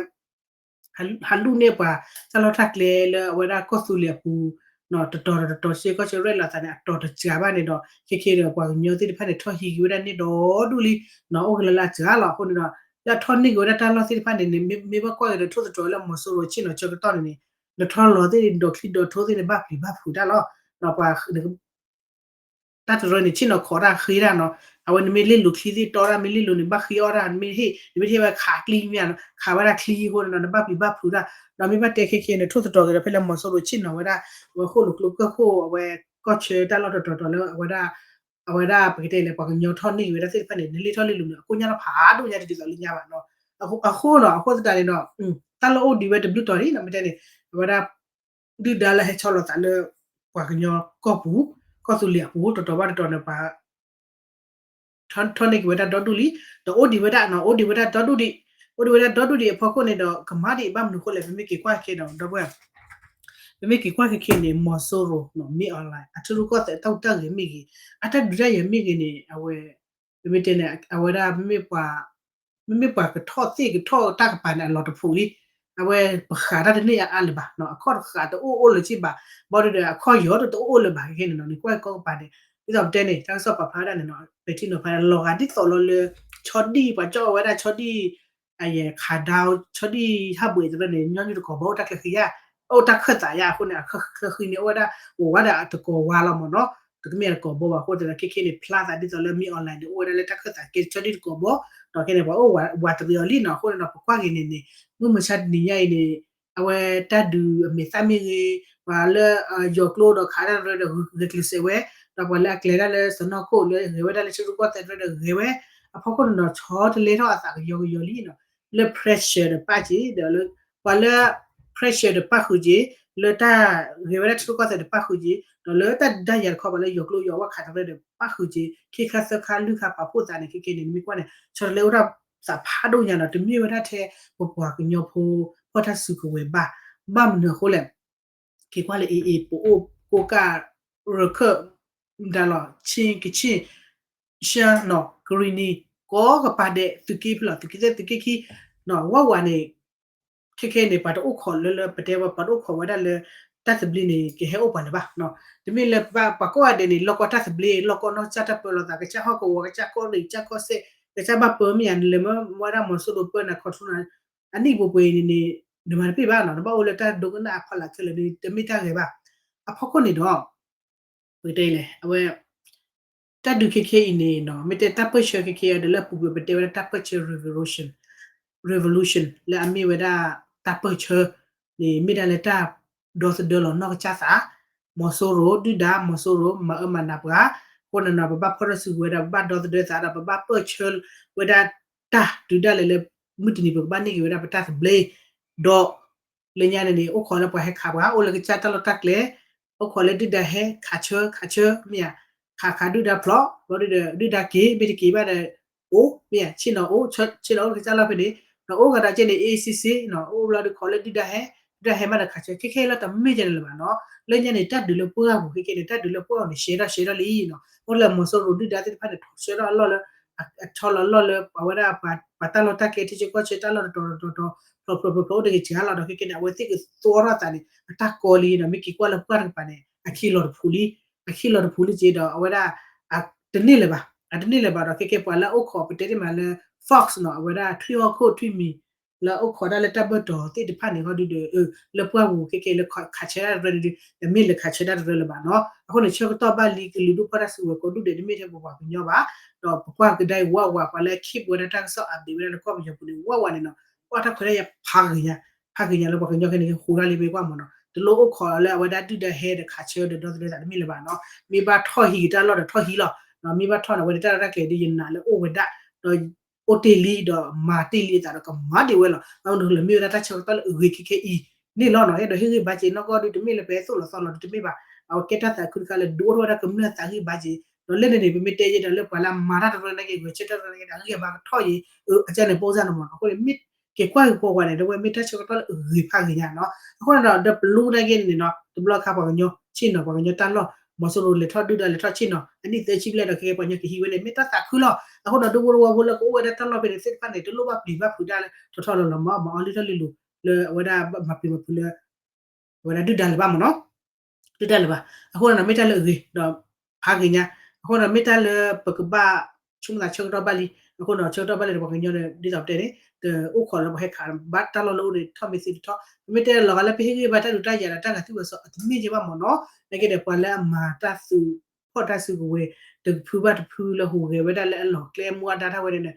ဟးလူၢ်န့ၢ်ပှၤတၢ်လီၢ်တၢ်ကျဲလၢအဝဲဒၣ်ကီၢ်သူလ့ၤအပူၤ တတီၤဒီးတတီၤ ရှဲကီၢ်ဆၢရဲၣ်လီၤသးန့ၣ် အတီၤတစှၤဘၣ်န့ၣ်ဒီး ခဲကဲဒီးပှၤကညီသ့ၣ်တဖၣ်န့ၣ် ထီၣ်ဟံးက့ၤဝဲဒၣ်န့ၣ်ဒီဒူၣ်လံ နီၢ်အိၣ်ကလၢလၢအစှၤလီၤ အဃိန့ၣ်ဒီး လၢအထီၣ်န့ၢ်က့ၤဝဲဒၣ်တၢ်လီၢ်သ့ၣ်တဖၣ်န့ၣ်န့ၣ် မ့ၢ်ဘၣ်ကွၢ်က့ၤဒီးထိၣ်သတြီၤလၢမီၤစိရိၤဆ့ၣ်နီၤဆၢကတီၢ်န့ၣ်န့ၣ် နထီၣ်လီၤသ့ၣ်ဒီးချံဒီးထိသ့ၣ်န့ၣ် ဘၣ်ပျံၤဘၣ်ဖုးတၢ်လီၤ ဒီးပှၤ တၢ်တရၢန့ၣ် ဆ့ၣ်နီၤခိးတၢ်ဃ့တၢ်နီၤ, အဝဲနမ့ၢ်လ့လိာ်ချံသ့ၣ်တီတၢ် မ့ၢ်လ့လိာ်န့ၣ် ဘၣ်ဃ့အီၣ်တၢ် နမ့ၢ်ဟ့ၣ် နမ့ၢ်ဟ့ၣ်ဝဲခးကျံမ့ၢ်နီၤ, ခးဝဲဒၣ်ချံအဃိန့ၣ်ဒီး နဘၣ်ပျံၤဘၣ်ဖုးတၢ်, ဒီးမ့ၢ်ဘၣ်တဲခဲခဲန့ၣ် ထိၣ်သတြီၤက့ၤဒီး ဖဲလၢမီၤစိရိၤဆ့ၣ်နီၤဝဲဒၣ် အဝဲဃိၣ်လိာ်ကျိကၢၢ်ခိၣ် အဝဲကီၢ်ဆၢတၢ်လီၢ်တတီၤတီၤလၢအဝဲဒၣ် အဝဲဒၣ်ပကတဲလဲၣ် ပှၤကညီထီၣ်န့ၢ်က့ၤဝဲဒၣ်သ့ၣ်တဖၣ်န့ၣ် နလ့ထီၣ်လ့လိာ်န့ၣ် အကိညၣ်ထီၣ်ဖးဒိၣ်ညါတဒ်သိးလၢညါဘၣ်နီၤ, အဃိနီၤ အဃိသတးန့ၣ်ဒီး တၢ်လီၢ်အိၣ်ဒံးဝဲတဘျုးတီၤန့ၣ် မ့ၢ်တဲန့ၣ် အဝဲဒၣ် ဒုၣ်ဒါလၢဟဲဆီလီၤသးလၢ ပှၤကညီကီၢ်ပူၤ ကီၢ်သူလ့ၤအပူၤ တတီၤဘၣ်တတီၤန့ၣ် ပှၤ ထီၣ်န့ၢ်က့ၤဝဲဒၣ်ဒီဒူၣ်လံ, ဒီးအိၣ်ဒံးဝဲဒၣ်နီၤ အိၣ်ဒံးဝဲဒၣ်ဒီဒူၣ်ဒံး, အိၣ်ဒံးဝဲဒၣ်ဒီဒူၣ်ဒံးအဖီခိၣ်န့ၣ်ဒီး ကမၤဒံးဘၣ်မနုၤဃိလဲၣ် ပမ့ၢ်က့ၤကွၢ်ခဲဒီး ဒီပုၢ်ဝဲၢ် ပမ့ၢ်က့ၤကွၢ်ခဲခဲန့ၣ် မီၤစိရိၤ မ့ၢ် online အထံရူၢ်ကီၢ်သဲးတၢ်ဟူးတၢ်ဂဲၤမ့ၢ်ဂ့ၤ, အတၢ်ဒုးတၢ်ယၤမ့ၢ်ဂ့ၤန့ၣ် အဝဲ ပမ့ၢ်တဲန့ၣ် အဝဲဒၣ် မ့မ့ၢ်ပှၤကထီၣ်သ့ၣ်ကထီၣ်တၢ်ကပၤန့ၣ် အလီၤတဖုးလံ. အဝဲပဃးတၢ်တန့ၢ်အါအါလၢၤဘၣ်, အခီၣ်တဃာ်တအိၣ်အိၣ်လၢၤဘၣ်, ဘၣ်ဒီးအခီၣ်ယီၤတအိၣ်အိၣ်လၢၤဘၣ် ခဲခဲန့ၣ်နီၤ. နကွၢ်ကီၢ်ကပၤန့ၣ် ဒ်သိးပတဲန့ၣ် တၢ်ကစီၣ်ပာ်ဖျါဝဲဒၣ်န့ၣ်နီၤ ပဲာ်ထံနီၤဖးလီၤဂာ်ဒ်သိးလီၤလၢ ဆီဒံၣ် ပှၤကၠီၣ်ဝဲဒၣ်ဆီဒံၣ် အယဲၢ်ခးဒါ ဆီဒံၣ်ဟးဘှံးတရၢန့ၣ် ညီနုၢ်တကိးဘီ အိၣ်တၢ်ချၢဃံယါ, အိၣ်တၢ်ခၢၣ်သးယါအဃိန့ၣ် အချၢဃံန့ၣ် အိၣ်ဝဲဒၣ် အိၣ်ဝဲဒၣ်တကိးဝါလီၤမ့ၢ်နီၤ. တမ့ၢ်တကိးဘီဘၣ်အဃိသတးဒီး ခဲခဲန့ၣ် ဖျါသးဒ်သိးလၢမ့ၢ် online န့ၣ် အိၣ်ဝဲဒၣ်လၢတၢ်ခၢၣ်သးကဲဆီဒံၣ်တကိးဘီ, ဒီးခဲန့ၣ် ပှၤအိၣ်ဝးတရံးအီၤလံနီၤ. အဃိန့ၣ်ဒီး ပကွၢ်က့ၤန့ၣ်န့ၣ် မုၢ်မဆါတနံၤညါအံၤန့ၣ် အဝဲတၢ်ဒုးအမဲာ်သၣ်မ့ၢ်ဂ့ၤ, ပှၤလၢယီၤကျိဒီးခးတၢ်တရၢဒီး ဂဲၤကျဲးစၢးဝဲ, ဒီးပှၤလၢအကျဲၤတၢ်လၢစီၢ်နီၤခိၣ်လၢဂဲၤဝဲဒၣ်လၢထံရူၢ်ကီၢ်သဲးတရၢဒီးဂဲၤဝဲ, အဖီခိၣ်န့ၣ်ဒီး ဆီတလဲထီၣ်အသးကယီကယီလံနီၤ. လၢ pressure ဒီးပာ်က့ၤ ဒီးလၢ ပှၤလၢ pressure ဒီးပာ်ဃုာ်က့ၤ လၢတၢ်ဂဲၤဝဲဒၣ်ထံရူၢ်ကီၢ်သဲးဒီးပာ်ဃုာ်က့ၤ ဒီးလၢတၢ်ဒုးတၢ်ယၤတခီ ပှၤလၢယီၤကျိယီၤဝါခးတရၢဒီးပာ်ဃုာ်က့ၤ ခံခါသၢခါလွံၢ်ခါပာ်ဖှိၣ်သးန့ၣ် ခဲခဲန့ၣ် နမ့ၢ်ကွၢ်န့ၣ် ဆီတလဲအိၣ်တၢ်သးဖးဒိၣ်ညါနီၤ. တမ့ၢ်ဝဲဒၣ်ထဲပပှၤကညီဖိ ဖီၣ်တၢ်စုကဝဲၤဘၣ်, ဘၣ်မနုၤအဃိလဲၣ် က့ၤကွၢ်လၢ AA ပအိၣ်ကိးကၢ် ရခၢၣ် ဒၣ်လီၤ ခ့ၣ်ကဆ့ၣ် ရှၢနီၤ ကရံၣ်နံၤ ကိးကပၤဒဲး သုးက့ဖဲလီၤ သုးက့သၢ သုးက့ခံ ဝးဝးန့ၣ် ခဲခဲန့ၣ် ပှၤတအိၣ်ခိးလၢလၢ ပတဲဝဲ ပှၤတအိၣ်ခိးဝဲဒၣ်လၢ တၢ်သဘျ့န့ၣ် ကဟဲအိၣ်ပှၤလၢၤဘၣ်. တမ့ၢ်လၢပှၤကိးဂၤဒဲးန့ၣ် လီၢ်ကီၢ်တၢ်သဘျ့ လီၢ်ကီၢ်နီၢ်ကစၢ်တၢ်ပၢလီၤသး ကစၢ်ဟီၣ်ကဝီၤ ကစၢ်ကီၢ်ရ့ၣ် ကစၢ်ကီၢ်စဲၣ် ကစၢ်ဘၣ်ပၢမ့ၢ်ယါ နလဲၤမၢဝဲဒၣ်မီၤစိရိၤပၢနၤခီထူနၤ အနံၣ်ပှဲၤပှဲၤအံၤန့ၣ်န့ၣ် နမၤတပ့ၢ်ဘၣ်နီၤ နဘၣ်အိၣ်လၢတၢ်ဒိကနၣ်အဖီလာ်ခဲလၢာ်န့ၣ် တမ့ၢ်တၢ်ဂဲၤဘၣ်. အဖီခိၣ်န့ၣ်ဒီး ပကတဲလဲၣ် အဝဲ တၢ်ဒုးခဲခဲအံၤန့ၣ်နီၤ မ့ၢ်တဲတၢ်ပၢၢ်ဆၢခဲခဲအံၤဒီးလၢအပူၤကွံာ်ပတဲဝဲဒၣ်တၢ်ပၢၢ်ဆၢ revolution, revolution လၢအမ့ၢ်ဝဲဒၣ်တၢ်ပၢၢ်ဆၢန့ၣ် မ့ၢ်ဒၣ်လၢတၢ်ဒီသဒၢလီၤနီၢ်ကစၢ်သး မီၤစိရိၤဒုၣ်ဒါ မီၤစိရိၤမၤအၢမၤနးပှၤ, အဃိန့ၣ်နီၤ ပဘၣ်ဖီၣ်ထီၣ်စုကဝဲၤဒီး ပဘၣ်ဒီသဒၢသးဒီး ပဘၣ်ပၢၢ်ဆၢဝဲဒၣ်တၢ်တုၤဒၣ်လဲာ်လၢ မုၢ်တနံၤပကဘၣ်န့ၢ်က့ၤဝဲဒၣ်ပတၢ်သဘျ့, ဒီး လၢညါန့ၣ်န့ၣ် အိၣ်ခိးလၢပှၤဟဲခးပှၤ အိၣ်လၢကစၢ်တၢ်လီၢ်တၢ်ကျဲ, အိၣ်ခိးလၢဒုၣ်ဒါဟဲ ခးဆၢ ခးဆၢ မ့ၢ်ဧါ, ခးခးဒုၣ်ဒါဖျိး ဘျီဒုၣ်ဒါက့ၤ မ့ၢ်တက့ၤဘၣ်ဒီး အိၣ် မ့ၢ်ဧါ ဆ့ၣ်နီၤအိၣ် ဆ့ၣ်နီၤအိၣ်လၢကစၢ်လီၢ်ဖဲန့ၣ်, ဒီးအိၣ်ဂၤဒီးကဲန့ၣ် အေးဆေးဆေးနီၤ အိၣ်ဘျီဒီးခိးလၢဒုၣ်ဒါဟဲ ဒုၣ်ဒါဟဲမးဒီးခးဆၢ ခဲခဲလၢတမ့ၢ်ကဲန့ၣ်လၢၤဘၣ်နီၤ. လၢညါန့ၣ် တၢ်ဒုးလၢပှၢ်ပူၤခဲခဲန့ၣ် တၢ်ဒုးလၢပှၢ်ပူၤန့ၣ် ရှဲထီၣ်ရှဲထီၣ်လံနီၤ. အိၣ်လၢမီၤစိရိၤဒုၣ်ဒါသ့ၣ်တဖၣ်န့ၣ် ထီၣ်ဆၢထီၣ်အလီၢ်လၢ အထီၣ်လီၤလီၢ်လၢ အဝဲဒၣ်ပှၤတၢ်လီၢ်တၢ်ကျဲ ထံဆၢကီၢ်ဆၢတၢ်လီၢ်တတီၤတတီၤတီၤ ဖျိးဖျိးဖျိးဖျိးအိၣ်တဂ့ၤစှၤလီၤဒီး ခဲကဲန့ၣ် အဝဲသ့ၣ်ကသိထီၣ်သးန့ၣ် အတၢ်ကီလံဒီး မ့ၢ်က့ၤကွၢ်လၢပှၢ်တကပၤန့ၣ် အခံလီၤတဖူးလံ, အခံလီၤတဖူးလံက့ဒီး အဝဲဒၣ် တန့ၢ်လၢၤဘၣ်, အတန့ၢ်လၢၤဘၣ်ဒီး ခဲကဲပှၤလၢအအိၣ်ခိးပတဲတ့ၢ်မးလၢ Fox နီၤ အဝဲဒၣ်ထွံၣ်ဟီၣ်ခိၣ်ထွံၣ်မံၤ လၢအအိၣ်ခိးဒၣ်လၢတၢ်ဘၢၣ်တီၤသ့ၣ်တဖၣ်န့ၣ် ဟီဒုဒီး လၢပှၢ်ပူၤခဲကဲလၢခးဆၢတၢ်တရၢန့ၣ်ဒီး တမ့ၢ်လၢခးဆၢတၢ်တရၢလၢၤဘၣ်နီၤ. အဃိန့ၣ် ဆၢကတီၢ်ဘၣ်လံ ကလုာ်ဒူၣ်ဖီၣ်တၢ်စုကဝဲၤကိးဒူၣ်ဒဲး တမ့ၢ်ထဲပပှၤကညီဘၣ်, ဒီးပကွၢ်ကဒါအံၤဝးဝး ပှၤလၢအ keep ဝဲဒၣ်တၢ်ကစီၣ်အဘ့ၣ်ဝဲဒၣ်လၢကီၢ်ပယီၤပူၤန့ၣ် ဝးဝးန့ၣ်နီၤ ကွၢ်တၢ်ခွဲးတၢ်ယာ်ဖးဂ့ၤညါ, ဖးဂ့ၤညါလၢပှၤကညီခဲန့ၣ် ဟူးထီၣ်လံမ့ၢ်ကွၢ်မ့ၢ်နီၤ တလိၣ်အိၣ်ခိးလၢအဝဲဒၣ်ဒုၣ်ဒါဟဲဒီးခးဆၢဒီးဒီသဒၢသးတမ့ၢ်လၢၤဘၣ်နီၤ. မ့ၢ်ဘၣ်ထီၣ်ဟံးက့ၤတၢ်လီၢ်ဒီးထီၣ်ဟံးလီၤ, မ့ၢ်ဘၣ်ထီၣ်န့ၣ် အဝဲဒၣ်တၢ်လီၢ်တၢ်ကျဲဒီးယနာ်လၢအိၣ်ဝဲဒၣ် ဒီး အိၣ်တ့ၢ်လံဒီးမၤတ့ၢ်လံအသးဒီးကမၤဒံးဝဲလီၤ. ဘၣ်မနုၤလဲၣ် မ့ၢ်ဝဲဒၣ်တၢ်ဆၢကတီၢ်လၢအဂ့ၤခဲခဲအံၤန့ၣ်လီၤနီၤ. အဲၣ်ဒိးဟ့ၣ်ဂံၢ်ဘါက့ၤနီၢ်ကီၢ်ဒုတမ့ၢ်လၢပဟဲသိၣ်လီၤသီလီၤဒုတမ့ၢ်ဘၣ်. အဝဲကဲတၢ်သးခုတခါလၢဒုးအိၣ်ထီၣ်ဝဲဒၣ်ကမျၢၢ်သးဂံၢ်ဘါက့ၤ ဒီးလၢန့ၣ်န့ၣ် ပမ့ၢ်တဲယဲဒီးလၢပှၤလၢအမၤတၢ်တရၢန့ၣ်က့ၤ ဂဲၤဆၢထၢၣ်တရၢန့ၣ်က့ၤ အဂံၢ်အဘါကထီၣ်ယံၤ အကန့ၣ်ပိၢ်စၢ်န့ၣ်မ့ၢ်နီၤ. အဃိန့ၣ် မ့ၢ်က့ၤကွၢ်က့ၤပှၤဝဲန့ၣ် ဒီးဝဲမ့ၢ်တၢ်ဆၢကတီၢ်လၢအဂ့ၤဖးဂ့ၤညါနီၤ. အဃိန့ၣ်ဒီး ဒီးပလူနာ်က့န့ၣ်နီၤ တဘျီခါပှၤကညီဆ့ၣ်နီၤ ပှၤကညီတၢ်လီၢ် မီၤစိရိၤလဲၤထီၣ်ဒုၣ်ဒါလဲၤထီၣ်ဆ့ၣ်နီၤ အနံၣ်သၢဆံဘျဲၣ်ဒီး ခဲကဲပှၤကညီကဟံးဝဲန့ၣ် မ့ၢ်တၢ်သးခုလီၤ. အဃိန့ၣ် ဒူဖိသဝီဖိလၢကအိၣ်ဝဲဒၣ်တၢ်လီၢ်ဖဲန့ၣ်သ့ၣ်တဖၣ်န့ၣ် တလိၣ်ဘၣ်ပျံၤဘၣ်ဖုးတၢ်လၢထီၣ်ထီၣ်လီၤလီၤမး မၤအီၤလုၢ်ထီၣ်လုၢ်လီၤ လၢအဝဲဒၣ်မၤပျံၤမၤဖုးလၢ အဝဲဒၣ်ဒုၣ်ဒါလၢၤဘၣ်မ့ၢ်နီၤ ဒုၣ်ဒါလၢၤဘၣ်. အဃိန့ၣ်ဒီး မ့ၢ်တၢ်လၢအဂ့ၤဒီး ဖးဂ့ၤညါ. အဃိန့ၣ်ဒီး မ့ၢ်တၢ်လၢပကဘၣ်ဆိကမိၣ်သးဆၢကတီၢ်ဘၣ်လံ. အဃိန့ၣ်ဒီး ဆၢကတီၢ်ဘၣ်လံဒီး ပှၤကညီဒီး ဒ်သိးပတဲန့ၣ် တအိၣ်ခိးလၢပှၤဟဲခး ဘၣ်တၢ်လီၢ်လၢအိၣ်န့ၣ် ထီၣ်မ့ၢ်သ့တထီၣ် ပမ့ၢ်တဲလီၤဂာ်လၢပဟ့ၣ်ဂံၢ်ဘါတၢ်ဒုးတၢ်ယၤဒီးတၢ်ဂၤသံဝဲစီၤ အတမ့ၢ်က့ဘၣ်မ့ၢ်နီၤ. နကဲဒီး ပှၤလၢအမၤတၢ်သုးဖီၣ်တၢ်စုကဝဲၤ တဖုဘၣ်တဖုလၢဟူးဂဲၤဝဲဒၣ်လၢအလီၢ်ကျဲမူအဒါတၢ်ဝဲန့ၣ်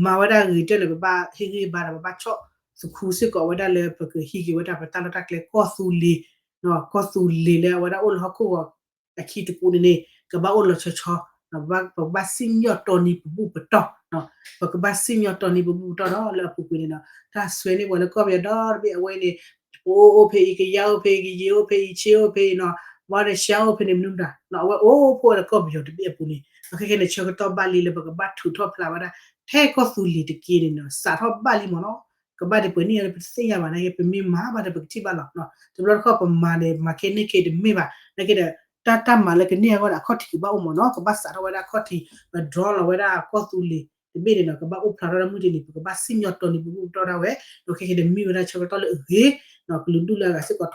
မၤဝဲဒၣ်ဂ့ၤကတၢၢ်န့ၣ် ပဘၣ်ဟ့ၣ်ဂံၢ်ဘါဒီး ပဘၣ်ဆီၣ်သခူစ့ၢ်ကီးဝဲဒၣ်လၢပကဟံးက့ၤဝဲဒၣ်ပတၢ်လီၢ်တၢ်ကျဲကီၢ်သူလ့ၤ ကီၢ်သူလ့ၤလၢအဝဲဒၣ်အိၣ်လၢဟီၣ်ခိၣ်ဂီၤအခံတကူန့ၣ်န့ၣ် ကဘၣ်အိၣ်လီၤဆီဆီ ပကဘၣ်စံၣ်ညီၣ်တီနံၤပဘူၣ်ပတီၢ် ပကဘၣ်စံၣ်ညီၣ်တီနံၤပဘူၣ်ပတီၢ်ဒီး လၢအပူၤကွံာ်န့ၣ်ဒီး တၢ်ဆွဲန့ၢ်ပှၤလၢကီၢ်ပယီၤဒီတဘ့ၣ်အဝဲန့ၣ် ပအိၣ်အိၣ်ဖဲအံၤ ကယၤအိၣ်ဖဲအံၤ ကယ့ၤအိၣ်ဖဲအံၤ ဆ့အိၣ်ဖဲအံၤနီၤ ဘၣ်ဒီးရှါအိၣ်ဖဲန့ၣ် မနုၤမတၤ အဝဲအိၣ်ဖဲလၢကီၢ်ပယီၤတဘ့ၣ်အပူၤန့ၣ် အခဲခဲန့ၣ် ဆၢကတီၢ်ဘၣ်လံလၢပကဘၣ်ထုးထီၣ်ဖျါဝဲဒၣ် ထဲကီၢ်သူလ့ၤတက့န့ၣ်နီၤ စးထီၣ်ဘၣ်လံမ့ၢ်နီၤ. ကဘၣ်ဒံးပှဲၤနံၣ်အံၤ ပတသ့ၣ်ညါဘၣ် နာ်က့ ပမ့ၢ်မၤဘၣ်ဒီး ပကထံၣ်ဘၣ်လီၤ. တဘျီတခီၣ်ပမၤန့ၣ် မၤခဲန့ၢ်ခဲတမ့ၢ်ဘၣ် နာ်က့ဒီး တၢ်တၢ်မၤလၢကန့ၢ်အဂီၢ်န့ၣ် အခီၣ်ထံးကဘၣ်အိၣ်မးနီၤ ကဘၣ်စးထီၣ်ဝဲဒၣ်အခီၣ်ထံး ပဒြီလီၤဝဲဒၣ်ကီၢ်သူလ့ၤတဘ့ၣ်န့ၣ်ဒီး ကဘၣ်အိၣ်ဖျါထီၣ်ဒၣ်မုၢ်တနံၤ ပကဘၣ်စံၣ်ညီၣ်တီနံၤပဘူၣ်ပတီၢ်ဒၣ်ဝဲ ဒီးခဲခဲန့ၣ်မ့ၢ်ဝဲဒၣ်ဆၢကတီၢ်လၢအဂ့ၤ ကလုာ်ဒူၣ်လၢအဂၤစ့ၢ်ကီး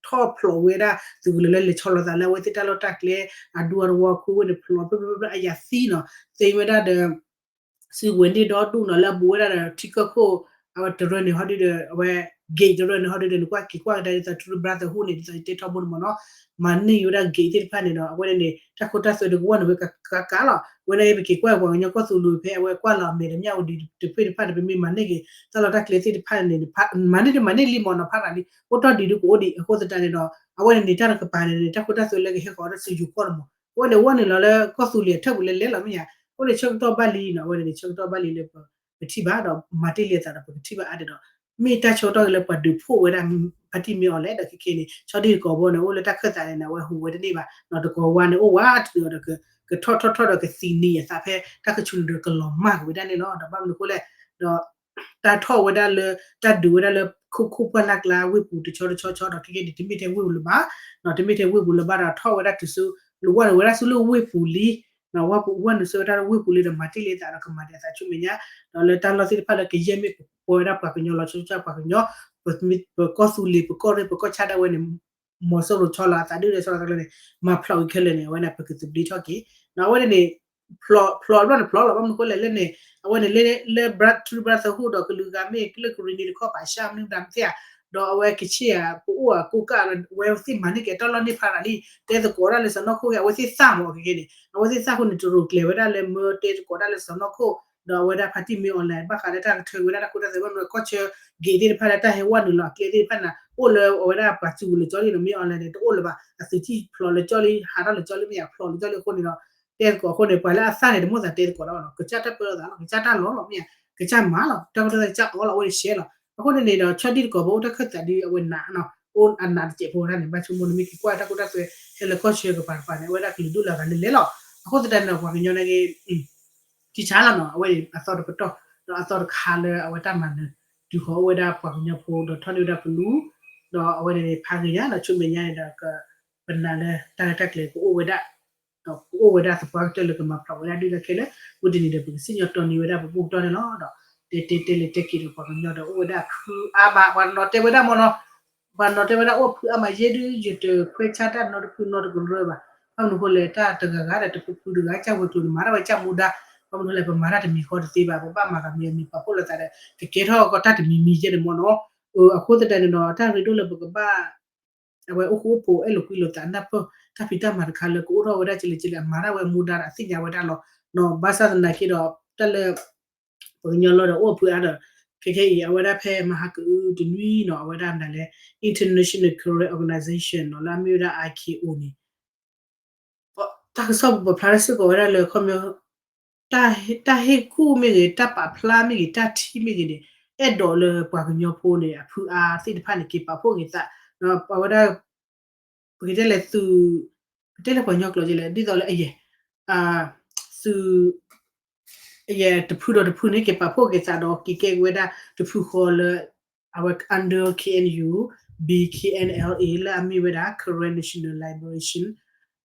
ထီၣ်ဖျိးဝဲဒၣ် သုးကလၢၤလၢလဲၤဆီလီၤသးလၢအဝဲသ့ၣ်တၢ်လီၢ်တၢ်ကျဲ အဒူအတဝီခိၣ်ဝဲန့ၣ် ဖျိးဖျိဖျိဖျိအယၤသံနီၤ သ့ဝဲဒၣ်ဒီး စုဝဲၤန့ၣ်ဒီဒူၣ်နီၤ လၢအဘူးဝဲဒၣ်ဒီးထံကၢၢ်ခိၣ် အဝဲတရၢန့ၣ်ဟီဒုဒီး အဝဲ gate တရၢန့ၣ်ဟီဒုဒီး နကွၢ်က့ၤကွၢ်ကဒါဒ်သိး ထူရဘြၣ်သၢဟူၣ်န့ၣ် ဒ်သိးယတဲထီဘိန့ၣ်မ့ၢ်နီၤ မၤန့ၢ်ဝဲဒၣ် gate သ့ၣ်တဖၣ်န့ၣ်ဒီး အဝဲန့ၣ်န့ၣ် တၢ်ခိတၢ်သွဲတကဝီၤန့ၣ်ဝဲကကကးလီၤ ဝဲဒၣ်ပက့ၤကွၢ်ပှၤကညီကီၢ်သူလ့ၤဖဲအဝဲကွၢ်လီၤအမဲာ်ဒီးမၠၣ်ဝတံၤတဖုတဖၣ်န့ၣ် ပမ့ၢ်မၤန့ၢ်က့ၤ တၢ်လီၢ်တၢ်ကျဲသ့ၣ်တဖၣ်န့ၣ် မၤန့ၢ်တမၤန့ၢ်လံမ့ၢ်နီၤ ဖးရၤလံ အိၣ်တ့ၢ်ဒံးဒုကအိၣ်ဒံး အဃိသတးန့ၣ်ဒီး အဝဲန့ၣ်န့ၣ် တၢ်တကပၤန့ၣ်န့ၣ် တၢ်ခိတၢ်သွဲလၢကဟဲဃီၤဒီးစုယိၤကီၢ်န့ၣ်မ့ၢ် အဝဲန့ၣ်ဝဲန့ၣ်လီၤလၢကီၢ်သူလ့ၤအထၢၣ်ပူၤလဲၤလဲၤလီၤမ့ၢ်ဧါ အဃိန့ၣ်ဆၢကတီၢ်ဘၣ်လံနီၤ အဝဲန့ၣ်န့ၣ် ဆၢကတီၢ်ဘၣ်လံလၢပ ပထံၣ်ဘၣ်ဒီး မၤတ့ၢ်လံအသးဒီးပကထံၣ်ဘၣ်အါဒံးဒီး မ့ၢ်တၢ်ဆၢကတီၢ်လၢပှၤဒုးဖှိၣ်ဝဲဒၣ် ဖါတံၢ်မ့ၢ်အီၤလဲၣ်ဒီးခဲခဲန့ၣ် ဆီဒံၣ်တကိးဘိန့ၣ် အိၣ်လၢတၢ်ခၢၣ်သးန့ၣ် အဝဲဟူးဝဲတန့ၢ်ဘၣ်နီၤ တကိးဝါန့ၣ် အိၣ်ဝဲတုၤအီၤဒီး ကထီၣ်ထီၣ်ထီၣ်ဒီးကသံးနံၤအသးဖဲတၢ်ကဆူးန့ၣ်ဒီးကလီၤမၢ်ကွံာ်ဝဲဒၣ်န့ၣ်လီၤ ဒီးဘၣ်မနုၤအဃိလဲၣ် ဒီး တၢ်ထီၣ်ဝဲဒၣ်လၢ တၢ်ဒုးဝဲဒၣ်လၢခိခိၣ်ပှၢ်လၢ်ကျါဝ့ၢ်ပူၤတဆီတဆီဆီဒီး ခဲခဲန့ၣ်တမ့ၢ်ထဲဝ့ၢ်ပူၤလၢၤဘၣ် ဒီးတမ့ၢ်ထဲဝ့ၢ်ပူၤလၢၤဘၣ်ဒီးထီၣ်ဝဲဒၣ်တုၤဆူ လၢဝဲန့ၣ်ဝဲဒၣ်ဆူလၢဝ့ၢ်ပူၤလံ ဝဲပူၤဝဲနုာ်ဆူဝဲဒၣ်ဝ့ၢ်ပူၤလံဒီးမၤတ့ၢ်လံအသးဒီးကမၤဒံးအသးဆူမဲာ်ညါ ဒီးလၢတၢ်လီၢ်သ့ၣ်တဖၣ်လၢကယဲၢ်မ့ၢ်ပပှဲၤဝဲဒၣ်ပှၤကညီလီၤဆီဆီပှၤကညီ ပကီၢ်သူလ့ၤ ပကီၢ်ရ့ၣ် ပကီၢ်ဆၣ်ဒၣ်ဝဲန့ၣ် မီၤစိရိၤဆီလီၤအသးဒုၣ်ဒဲးဆီလီၤသးကျၢၢ်န့ၣ် မၤဖျိးဝံၤခဲလၢာ်န့ၣ် အဝဲန့ၣ်ပကသဘျ့ထီၣ်က့ၤ အဝဲန့ၣ်န့ၣ် ဖျိးတဘျီန့ၣ်ဖျိးလီၤ ဘၣ်မနုၤဃိလဲၣ်လဲၣ်န့ၣ် အဝဲန့ၣ်လၢ လၢ brother ထူရဘြၣ်သၢဟူၣ်ဒီးကလုာ်ဂၤမ့ၢ်လၢကရံၣ်နံၤတခီပၤရှါမနုၤမတၤမသ့ၣ်ဧါ ဒီးအဝဲကဆ့ၣ်ဧါ ပအိၣ်အကိးကၢ် အဝဲသ့ၣ်မၤန့ၢ်က့ၤတၢ်လီၢ်န့ၢ်ဖးရၤလံ တဲသကိးဒၣ်လၢစီၤနီၢ်ခိၣ်ဂ့ၤ အဝဲသ့ၣ်သၣ်မးက့ၤန့ၣ် အဝဲသ့ၣ်သၣ်ဃိန့ၣ် တရူးကျဲၤဝဲဒၣ်လၢမၢတဲသကိးဒၣ်လၢစီၤနီၢ်ခိၣ် ဒီးအဝဲဒၣ်ဖါတံၢ်မ့ၢ်အီၤလဲၣ် ဘၣ်ဃးလၢတၢ်ကထၢဝဲဒၣ်တၢ်ခိတၢ်သွဲဘၣ်မနုၤ ကီၢ်ဆၢ gate သ့ၣ်တဖၣ်လၢတၢ်ဟဲဝဲနုာ်လီၤအကျဲသ့ၣ်တဖၣ်န့ၣ် အိၣ်လၢအဝဲဒၣ်ပှၤစုပူၤလၢကၠီလံနီၤ မ့ၢ်အီၤလဲၣ်န့ၣ် တအိၣ်လၢၤဘၣ် အသုးကံၢ်ဖျိးလၢကၠီလံ ဟးထီၣ်လၢကၠီလံ မ့ၢ်ယၤဖျိးလၢကၠီလံအဃိန့ၣ်ဒီး တဲသကိးအဃိန့ၣ် ပှၤလၢအသၣ်န့ၣ် တမိၣ်သးတဲသကိးတၢ်ဘၣ်နီၤ ကစၢ်တၢ်ပၢလီၤသးလီၤ ကစၢ်တၢ်လီၤလီၤ မ့ၢ်ယၤ ကစၢ်မၤလီၤ တၢ်ကီတၢ်သွဲကစၢ်အီလီၤ အဝဲန့ၣ်ရှဲလီၤ အဃိန့ၣ်န့ၣ်ဒီး ဆီဒံၣ်တကိးဘိအိၣ်တၢ်ခၢၣ်သးဒ်အဝဲနးနီၤ အိၣ်အနးတစဲးဖိတၢ်န့ၣ် ဘၣ်ဆိကမိၣ်န့ၣ်မ့ၢ်က့ၤကွၢ်တၢ်ခိတၢ်သွဲ ဟဲလၢကီၢ်ဆၢကပၤတပၤန့ၣ် အဝဲဒၣ်ကလုာ်ဒူၣ်လၢအဂၤလၢလဲၤလီၤ အဃိသတးန့ၣ်ဒီး ပှၤကညီနာ်က့ ထံဆါလီၤနီၤ အဝဲန့ၣ်အသီတပတီၢ် ဒီးအသီတခါလၢအဝဲတၢ်မၤနၢၤ တုၤဃီၤအိၣ်ဝဲဒၣ်ပှၤကညီဖိ ဒီးထီၣ်န့ၢ်ဝဲဒၣ်ပလူ ဒီးအဝဲန့ၣ်ဖးဂ့ၤယါဒီးဆူမဲာ်ညါန့ၣ်ဒီး ပနာ်လၢတၢ်ရဲၣ်တၢ်ကျဲၤကအိၣ်ဝဲဒၣ် ဒီးကအိၣ်ဝဲဒၣ်သပှၢ်ကတၢၢ်လၢကမၤဖျိးဝဲဒၣ်ဒုၣ်ဒါခဲလၢာ် မုၢ်တနံၤဒီးပကစံၣ်ညီၣ်တီနံၤဝဲဒၣ်ပဘူၣ်ပတီၢ်န့ၣ်လီၤ. ဒီးတဲတဲတဲလဲၤတဲက့ၤဒီးပှၤကညီဒီးအိၣ်ဝဲဒၣ်ဖုအါမး ပှၤနီၤတဲဝဲဒၣ်မ့ၢ်နီၤ ပှၤနီၤတဲဝဲဒၣ်အိၣ်ဖုအါမး ယဲဒုးယတခွဲးဆါတၢ်နီတဖုနီတကရၢဘၣ်. ဘၣ်မနုၤဃိလဲၣ် တၢ်တဂၤဂၤဒီးတဖုဖုတဂၤ ကၢ်ဝဲၤကျိၤန့ၣ် မၤတၢ်ဝဲကၢ်မူဒါ ဘၣ်မနုၤလဲၣ် ပမၤတၢ်တမံၤဃီတသ့ဘၣ် ပဘၣ်မၤဂၤမံၤအမံၤပာ်ဖှိၣ်လိာ်သးဒီး ကကဲထီၣ်ကီးတၢ်တမံၤမံၤယဲၢ်န့ၣ်မ့ၢ်နီၤ. အဃိသတးန့ၣ်ဒီး တၢ်ရ့ဒိၣ်လၢပကဘၣ် အဝဲအိၣ်ဃူအိၣ်ဖိးအဲၣ်လိာ်ကွံလိာ်သးနၢ်ပၢၢ် တၢ်ဖံးတၢ်မၤတခါလၢကအိၣ်ထီၣ်ဝဲဒၣ်ကလဲာ်ကလဲာ် အမၤတၢ်ဝဲမူဒါဒီးအသ့ၣ်ညါဝဲဒၣ်လီၤ. ဘၣ်ဆၣ်သနာ်က့ဒီး တၢ်လၢ ပှၤကညီလီၤဒီးအိၣ်အဖုအါဒီး ခဲခဲအံၤ အဝဲဒၣ်ဖဲမဟါကအုတနွံနီၤ အဝဲဒၣ်မတၤလဲၣ် International Karen Organization နီၤ လၢအမ့ၢ်ဝဲဒၣ် I K O န့ၣ် တၢ်ကစီၣ်ပူၤပာ်ဖျါထီၣ်စ့ၢ်ကီးဝဲဒၣ်လၢ ခီပညီ တၢ်ဟ့ၣ်ကူၣ်မ့ၢ်ဂ့ၤ တၢ်ပာ်ဖျါမ့ၢ်ဂ့ၤ တၢ်ထံမ့ၢ်ဂ့ၤန့ၣ် အဲၣ်ဒိးလၢပှၤကညီဖိန့ၣ် အဖုအါသ့ၣ်တဖၣ်န့ၣ် က့ၤပာ်ဖှိၣ်က့ၤသး အဝဲဒၣ် ပကတဲလဲၤသုး ပတဲလၢပှၤကညီကျိာ်ကလဲၣ် ဒ်သိးလၢအယဲၢ် သုး အယဲၢ်တဖုဒီးတဖုန့ၣ် က့ၤပာ်ဖှိၣ်က့ၤသးဒီးက့ၤကဲက့ၤဝဲဒၣ်တဖုဃီလၢ အဝဲ under K N U B K N L A လၢအမ့ၢ်ဝဲဒၣ် Karen National Liberation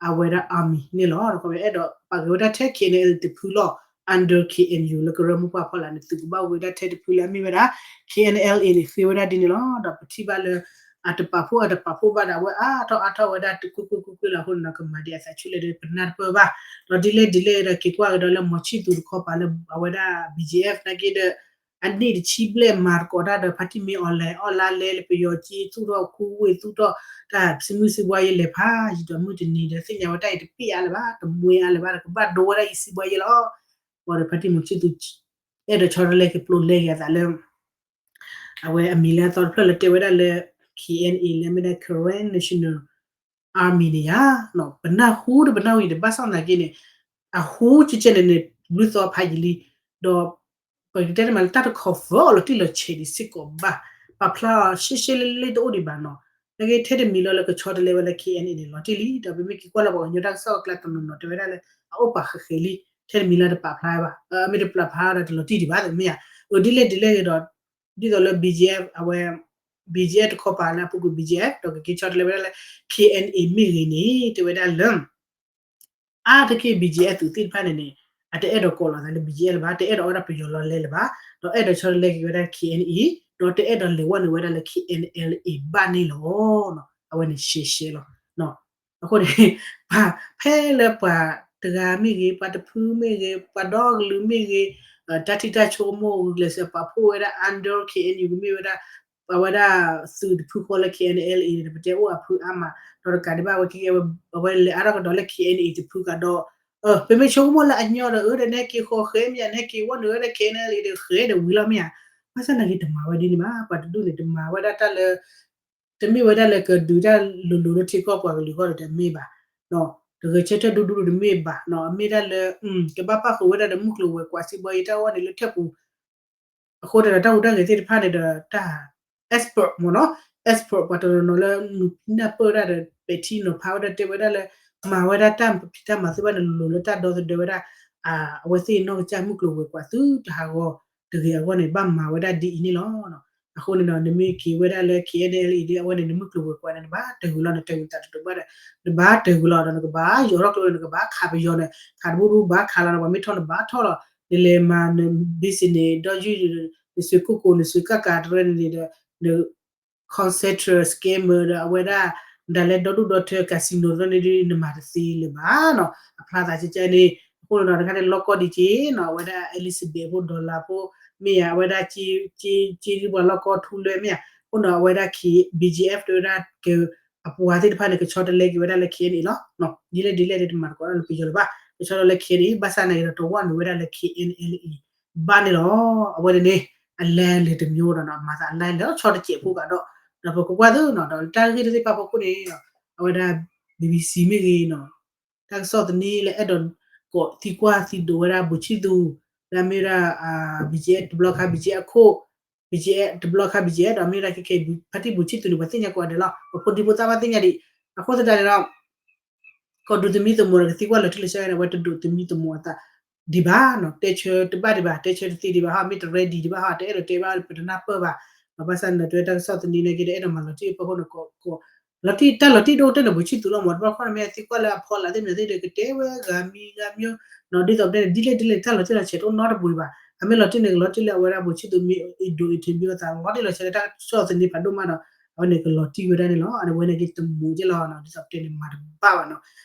အဝဲဒၣ် Army န့ၣ်လီၤ. အဲၣ်ဒိးပာ်က့ၤဝဲဒၣ်ထဲ K N L A တဖုလီၤ under K N U လၢကရၢမိၢ်ပှၢ်ဖီလာ်န့ၣ် သုးကဘၣ်ဝဲဒၣ်ထဲတဖုလၢအမ့ၢ်ဝဲဒၣ် K N L A န့ၣ် ဃ့ဝဲဒၣ်ဒ်န့ၣ်လီၤ. ဒီးပထံၣ်ဘၣ်လၢ အတပာ်ဖှိၣ်အတပာ်ဖှိၣ်ဘၣ်ဒီး အဝဲအါထီၣ်အါထီၣ်ဝဲဒၣ်တကွ့ၢ်ကွ့ၢ်ကွ့ၢ်ကွ့ၢ်လီၤအဃိန့ၣ်ဒီး ကမၤဒံးအသးဆူလဲၣ်ဒီးပနၢ်တပၢၢ်ဘၣ်. ဒီးဒ်လဲၣ်ဒ်လဲၣ်ဒီးက့ၤကွၢ်ကဒီးလၢ မောင်ချစ်သူ တခီပၤလၢအဝဲဒၣ် B G F နာ်က့ဒီး အနံၣ်တဆံဘျဲၣ်မၤသကိးတၢ်ဒီး ဖါတံၢ်မ့ၢ်အီၤလဲၣ် အီၣ်လါလဲလၢပယီၤက့ သူၣ်ထီၣ်ခူဝ့ၢ် သူၣ်ထီၣ်တၢ်စုမုၢ်စုဘှါယဲလဲၤဖးယံၤဒီး မုၢ်တနံၤဒီးသ့ၣ်ညါဝဲတၢ်အံၤတပ့ၢ်အါလၢၤဘၣ် တမှဲအါလၢၤဘၣ်ဒီး ကဘၣ်ဒိဝဲဒၣ်အံၤစုဘှါယဲလီၤ. ဘၣ်ဒီးဖါတံၢ် မောင်ချစ်သူ အဲၣ်ဒိးဆီတလဲက့ၤပျိလဲက့ၤအသးလၢ အဝဲအမံၤလၢအသီတဖျၢၣ်လၢတဲဝဲဒၣ်လၢ K N A လၢအမ့ၢ်ဒၣ် Karen National Army န့ၣ်ယါ, ပနၢ်ဟူဒီးပနၢ်ဟူအံၤဒီး ဘၣ်ဆၣ်သနာ်က့န့ၣ် အဟူကဲကဲန့ၣ်န့ၣ် ဘျုးသီဖးယံာ်လံ, ဒီးပကတဲတမံၤလၢတၢ်တ confirm အီၤလီၤတံၢ်လီၤဆဲးဒံးစ့ၢ်ကီးဘၣ်, ပာ်ဖျါအီၤရှဲရှဲလ့လ့တအိၣ်ဒံးဘၣ်နီၤ, နာ်က့ထဲတမံၤလီၤလၢကဆီတလဲဝဲလၢ K N A န့ၣ် လီၤတံၢ်လံ, ဒီးပမ့ၢ်က့ၤကွၢ်လၢပှၤကညီတၢ်ကစီၣ်အကျါတနီၤနီၤတဲဝဲဒၣ်လၢ အအိၣ်ပာ်ဃဲးဃဲးလံ, ထဲတမံၤလၢတပာ်ဖျါဘၣ်, အမ့ၢ်တပာ်ဖျါဒီးတလီၤတံၢ်ဒံးဘၣ် မ့ၢ်ဧါ, ဒ်လဲၣ်ဒ်လဲၣ်ဂ့ၤဒီး ဒ်သိးလၢ BGF အဝဲ BGF တခီပၤလၢအပူၤကွံာ် BGF ဒီးကက့ၤဆီတလဲဝဲဒၣ်လၢ KNA မ့ၢ်ဂ့ၤန့ၣ် တဲဝဲဒၣ်လၢ အါတက့ၢ် BGF သုးသ့ၣ်တဖၣ်န့ၣ်န့ၣ် အတအဲၣ်ဒိးကိးလီၤသးလၢ BGF လၢၤဘၣ်, တအဲၣ်ဒိးအီၣ်ဒၣ်ပယီၤလီၤလဲလၢၤဘၣ်, ဒီးအဲၣ်ဒိးဆီတလဲက့ၤဝဲဒၣ် KNA, ဒီးတအဲၣ်ဒိးလဲၤဝဲန့ၣ်ဝဲဒၣ်လၢ KNLA ဘၣ်န့ၣ်လီၤ. အဝဲန့ၣ်ရှဲရှဲလီၤ. အဃိန့ၣ် ပှၤဖဲလၢပှၤတဂၤမ့ၢ်ဂ့ၤ, ပှၤတဖုမ့ၢ်ဂ့ၤ, ပှၤဒီကလုာ်မ့ၢ်ဂ့ၤ, တၢ်ထံၣ်တၢ်ဆိကမိၣ်ဂုာ်ကျဲးစၢးပာ်ဖှိၣ်ဝဲဒၣ် under KNU ကမ့ၢ်ဝဲဒၣ် ပဝဲဒၣ်သုးတဖုဃီလၢ KNLA န့ၣ် ပတဲအိၣ်အဖုအါမး, ဒီးတကးဒံးဘၣ် အဝဲကဲကဲ အဝဲလဲၤအါထီၣ်ကဒီးလၢ KNA တဖုကဒီး, ပမ့ၢ်ဆိကမိၣ်လၢအညီဒီး အၢ ဒီးနဟဲက့ၤဃီၤဃဲမ့ၢ်ဧါ, နဟဲက့ၤဝီနုာ်ဝဲဒၣ် KNLA ဒီးဃဲဒီးဝံၤလီၤမ့ၢ်ဧါ, ဘၣ်ဆၣ်နာ်က့ၤတမၤဝဲဒ်န့ၣ်ဘၣ်, ပှၤတဒူၣ်န့ၣ် တမၤဝဲဒၣ်တၢ်လၢ တမ့ၢ်ဝဲဒၣ်လၢကဒုးတၢ်လိၤလိၤလၢထံကီၢ်ပှၤကလုာ်အဂီၢ်ဒီးတမ့ၢ်ဘၣ်, တဂဲၤဆၢထၢၣ်ဒူဒူတမ့ၢ်ဘၣ်, အမ့ၢ်ဒၣ်လၢ ကဘၣ်ပၣ်ဃုာ်ဝဲဒၣ်ဒီးမုၢ်ကျိၤဝဲၤကွာ်စံးဘီယံၤတၢ်အဂီၢ်န့ၣ်လၢထၢၣ်ပူၤ အဃိန့ၣ်ဒီးတၢ်ဟူးတၢ်ဂဲၤသ့ၣ်တဖၣ်န့ၣ်ဒီးတၢ် expert မ့ၢ်နီၤ, expert ပှၤတနီၤနီၤလၢနုာ်ဖံနၢ်ပၢၢ်တၢ်ဒီး ပဲာ်ထံနီၤဖးဝဲဒၣ်တဲဝဲဒၣ်လၢ မၤဝဲဒၣ်တၢ်ဖံးတၢ်မၤသ့ၣ်တဖၣ်န့ၣ် လိၤလိၤလၢတၢ်ဒီသဒၢဝဲဒၣ် အဝဲသ့ၣ်နီၢ်ကစၢ်မုၢ်ကျိၤဝဲၤကွာ်သုတဟးဂီၤတဂ့ၤအဂီၢ်န့ၣ် ဘၣ်မၤဝဲဒၣ်ဒ်အံၤန့ၣ်လီၤ. အဃိန့ၣ်ဒီး နမ့ၢ်က့ၤဝဲဒၣ်လၢ KNLA ဒ်အဝဲန့ၣ် နမုၢ်ကျိၤဝဲၤကွာ်န့ၣ် နဘၣ်တဂ့ၤလီၤ, နတဂ့ၤသးတဒိးဘၣ်ဒီး နဘၣ်တဂ့ၤလီၤ, ဒီးနကဘၣ်ယိးထီၣ်ကျိန့ၣ် နကဘၣ်ခးပယီၤန့ၣ် ခးတဘူၣ်ဘူၣ်ဘၣ်ခးလီၤ, နပှၤမ့ၢ်ထီၣ်နဘၣ်ထီၣ်လီၤ, နလဲၤမၤန business ဒီးယုၢ် နစွ့ၤကိၣ်ကိၤ နစွ့ၤကၣ်ကၤတရၢန့ၣ်န့ၣ်ဒီး န concentrate scammer ဒီးအဝဲဒၣ် ဒၣ်လဲာ်ဒီဒူၣ်ဒီထၢ casino တရၢန့ၣ်ဒ် နမၤတသ့လၢၤဘၣ်နီၤ, အဖျါသးကဲကဲန့ၣ်, အဃိန့ၣ်ဒီး တခါန့ၣ် လီၢ်ကီၢ်ဒံးက့နီၤ, အဝဲဒၣ် Elizabeth ဖိ dollar ဖိ မ့ၢ်ဧါ, အဝဲဒၣ် က့က့ဒ်ပှၤလီၢ်ကီၢ်ထူလၢမ့ၢ်ဧါ, အဃိန့ၣ် အဝဲဒၣ် BGF တဲဝဲဒၣ်က အပှၤသ့ၣ်တဖၣ်န့ၣ် ကဆီတလဲက့ၤဝဲဒၣ်လၢ KNA လီၤ, ဒ်လဲၣ်ဒ်လဲၣ်န့ၣ် တမၤသကိးတၢ်လၢပယီၤလၢၤဘၣ်, ကဆီတလဲလၢ KNA ဘၣ်ဆၣ်နာ်က့ၤဒီး တဝီနုာ်ဝဲဒၣ်လၢ KNLA ဘၣ်န့ၣ်လီၤ. အဝဲန့ၣ်န့ၣ် အလဲၤလၢတမျိုးဒီးနီၤ, မၤသးအလဲၤလၢဆီတစဲးဖိကဒီး, ဒီးပကကွၢ်သုနီၤ, ဒီးတၢ်ဂ့ၢ်တသ့ၣ်တဖၣ်ဖီခိၣ်န့ၣ် အဝဲဒၣ် BBC မ့ၢ်ဂ့ၤနီၤ, တၢ်ကစီၣ်သန့လၢအဲၣ်ဒိးကိးသံကွၢ်သံဒိးဝဲဒၣ် ဘူးဆံသူး, လၢအမ့ၢ်ဝဲဒၣ် BGF တဘျီခါ BGF အခိၣ်, BGF တဘျီခါ BGF ဒီးမ့ၢ်ဝဲဒၣ်ခဲခဲ ဖါတံၢ်ဘူးဆံသူးန့ၣ် ပှၤသ့ၣ်ညါကိးဂၤဒဲးလီၤ, ပဖိဒံဖိသၣ်ဘၣ်သ့ၣ်ညါဒံး, အဃိသတးန့ၣ်ဒီး ကဒိးသမံသမိးဒီးကသံကွၢ်လီၤတံၢ်လီၤဆဲးန့ၣ် အဝဲတဒိးသမံသမိးအသးဒံးဘၣ်နီၤ, တဲဆၢတဘၣ်ဒံးဘၣ်, တဲဆၢတသ့ဒံးဘၣ်ဟီ, မ့ၢ်တရဲဒံးဒံးဘၣ်ဟီ, တအဲၣ်ဒိးတဲဘၣ်ပတနၢ်ပၢၢ်ဘၣ်, ဘၣ်ဆၣ်န့ၣ် တဲတၢ်ကစီၣ်သန့န့ၣ်က့ဒီး အဲၣ်ဒိးမၤလီၤတံၢ်အဖီခိၣ်န့ၣ် က လီၤတံၢ်တၢ်လီၤတံၢ်ဒိၣ်ကတၢၢ်န့ၣ် ဘူးဆံသူးလီၤမး, တဘျီခီန့ၣ်မ့ၢ်သံကွၢ်လၢအဖီလာ်သ့ၣ်မနုၤသ့ၣ်ဒီး ကတဲဝဲဂၤမံၤဂၤမံၤ, ဒ်သိးပတဲန့ၣ် ဒ်လဲၣ်ဒ်လဲၣ် တၢ်လီၤတံၢ်လီၤဆဲးတအိၣ်နီတပူၤဘၣ်, အမ့ၢ်လီၤတံၢ်န့ၣ် ကလီၤတံၢ်လၢအဝဲဒၣ်ဘူးဆံသူးမ့ၢ်အဒိးအံၤထံဘံအသးလီၤတံၢ်လီၤဆဲးလၢတၢ်ကစီၣ်သန့ဖးဒိၣ်မးဒီး အဝဲန့ၣ်ကလီၤတံၢ်ဝဲဒၣ်န့ၣ်လီၤ, အဝဲန့ၣ်ကတမူးက့လီၤ, ဒ်သိးပတဲန့ၣ် မၤတဘၣ်ဘၣ်နီၤ,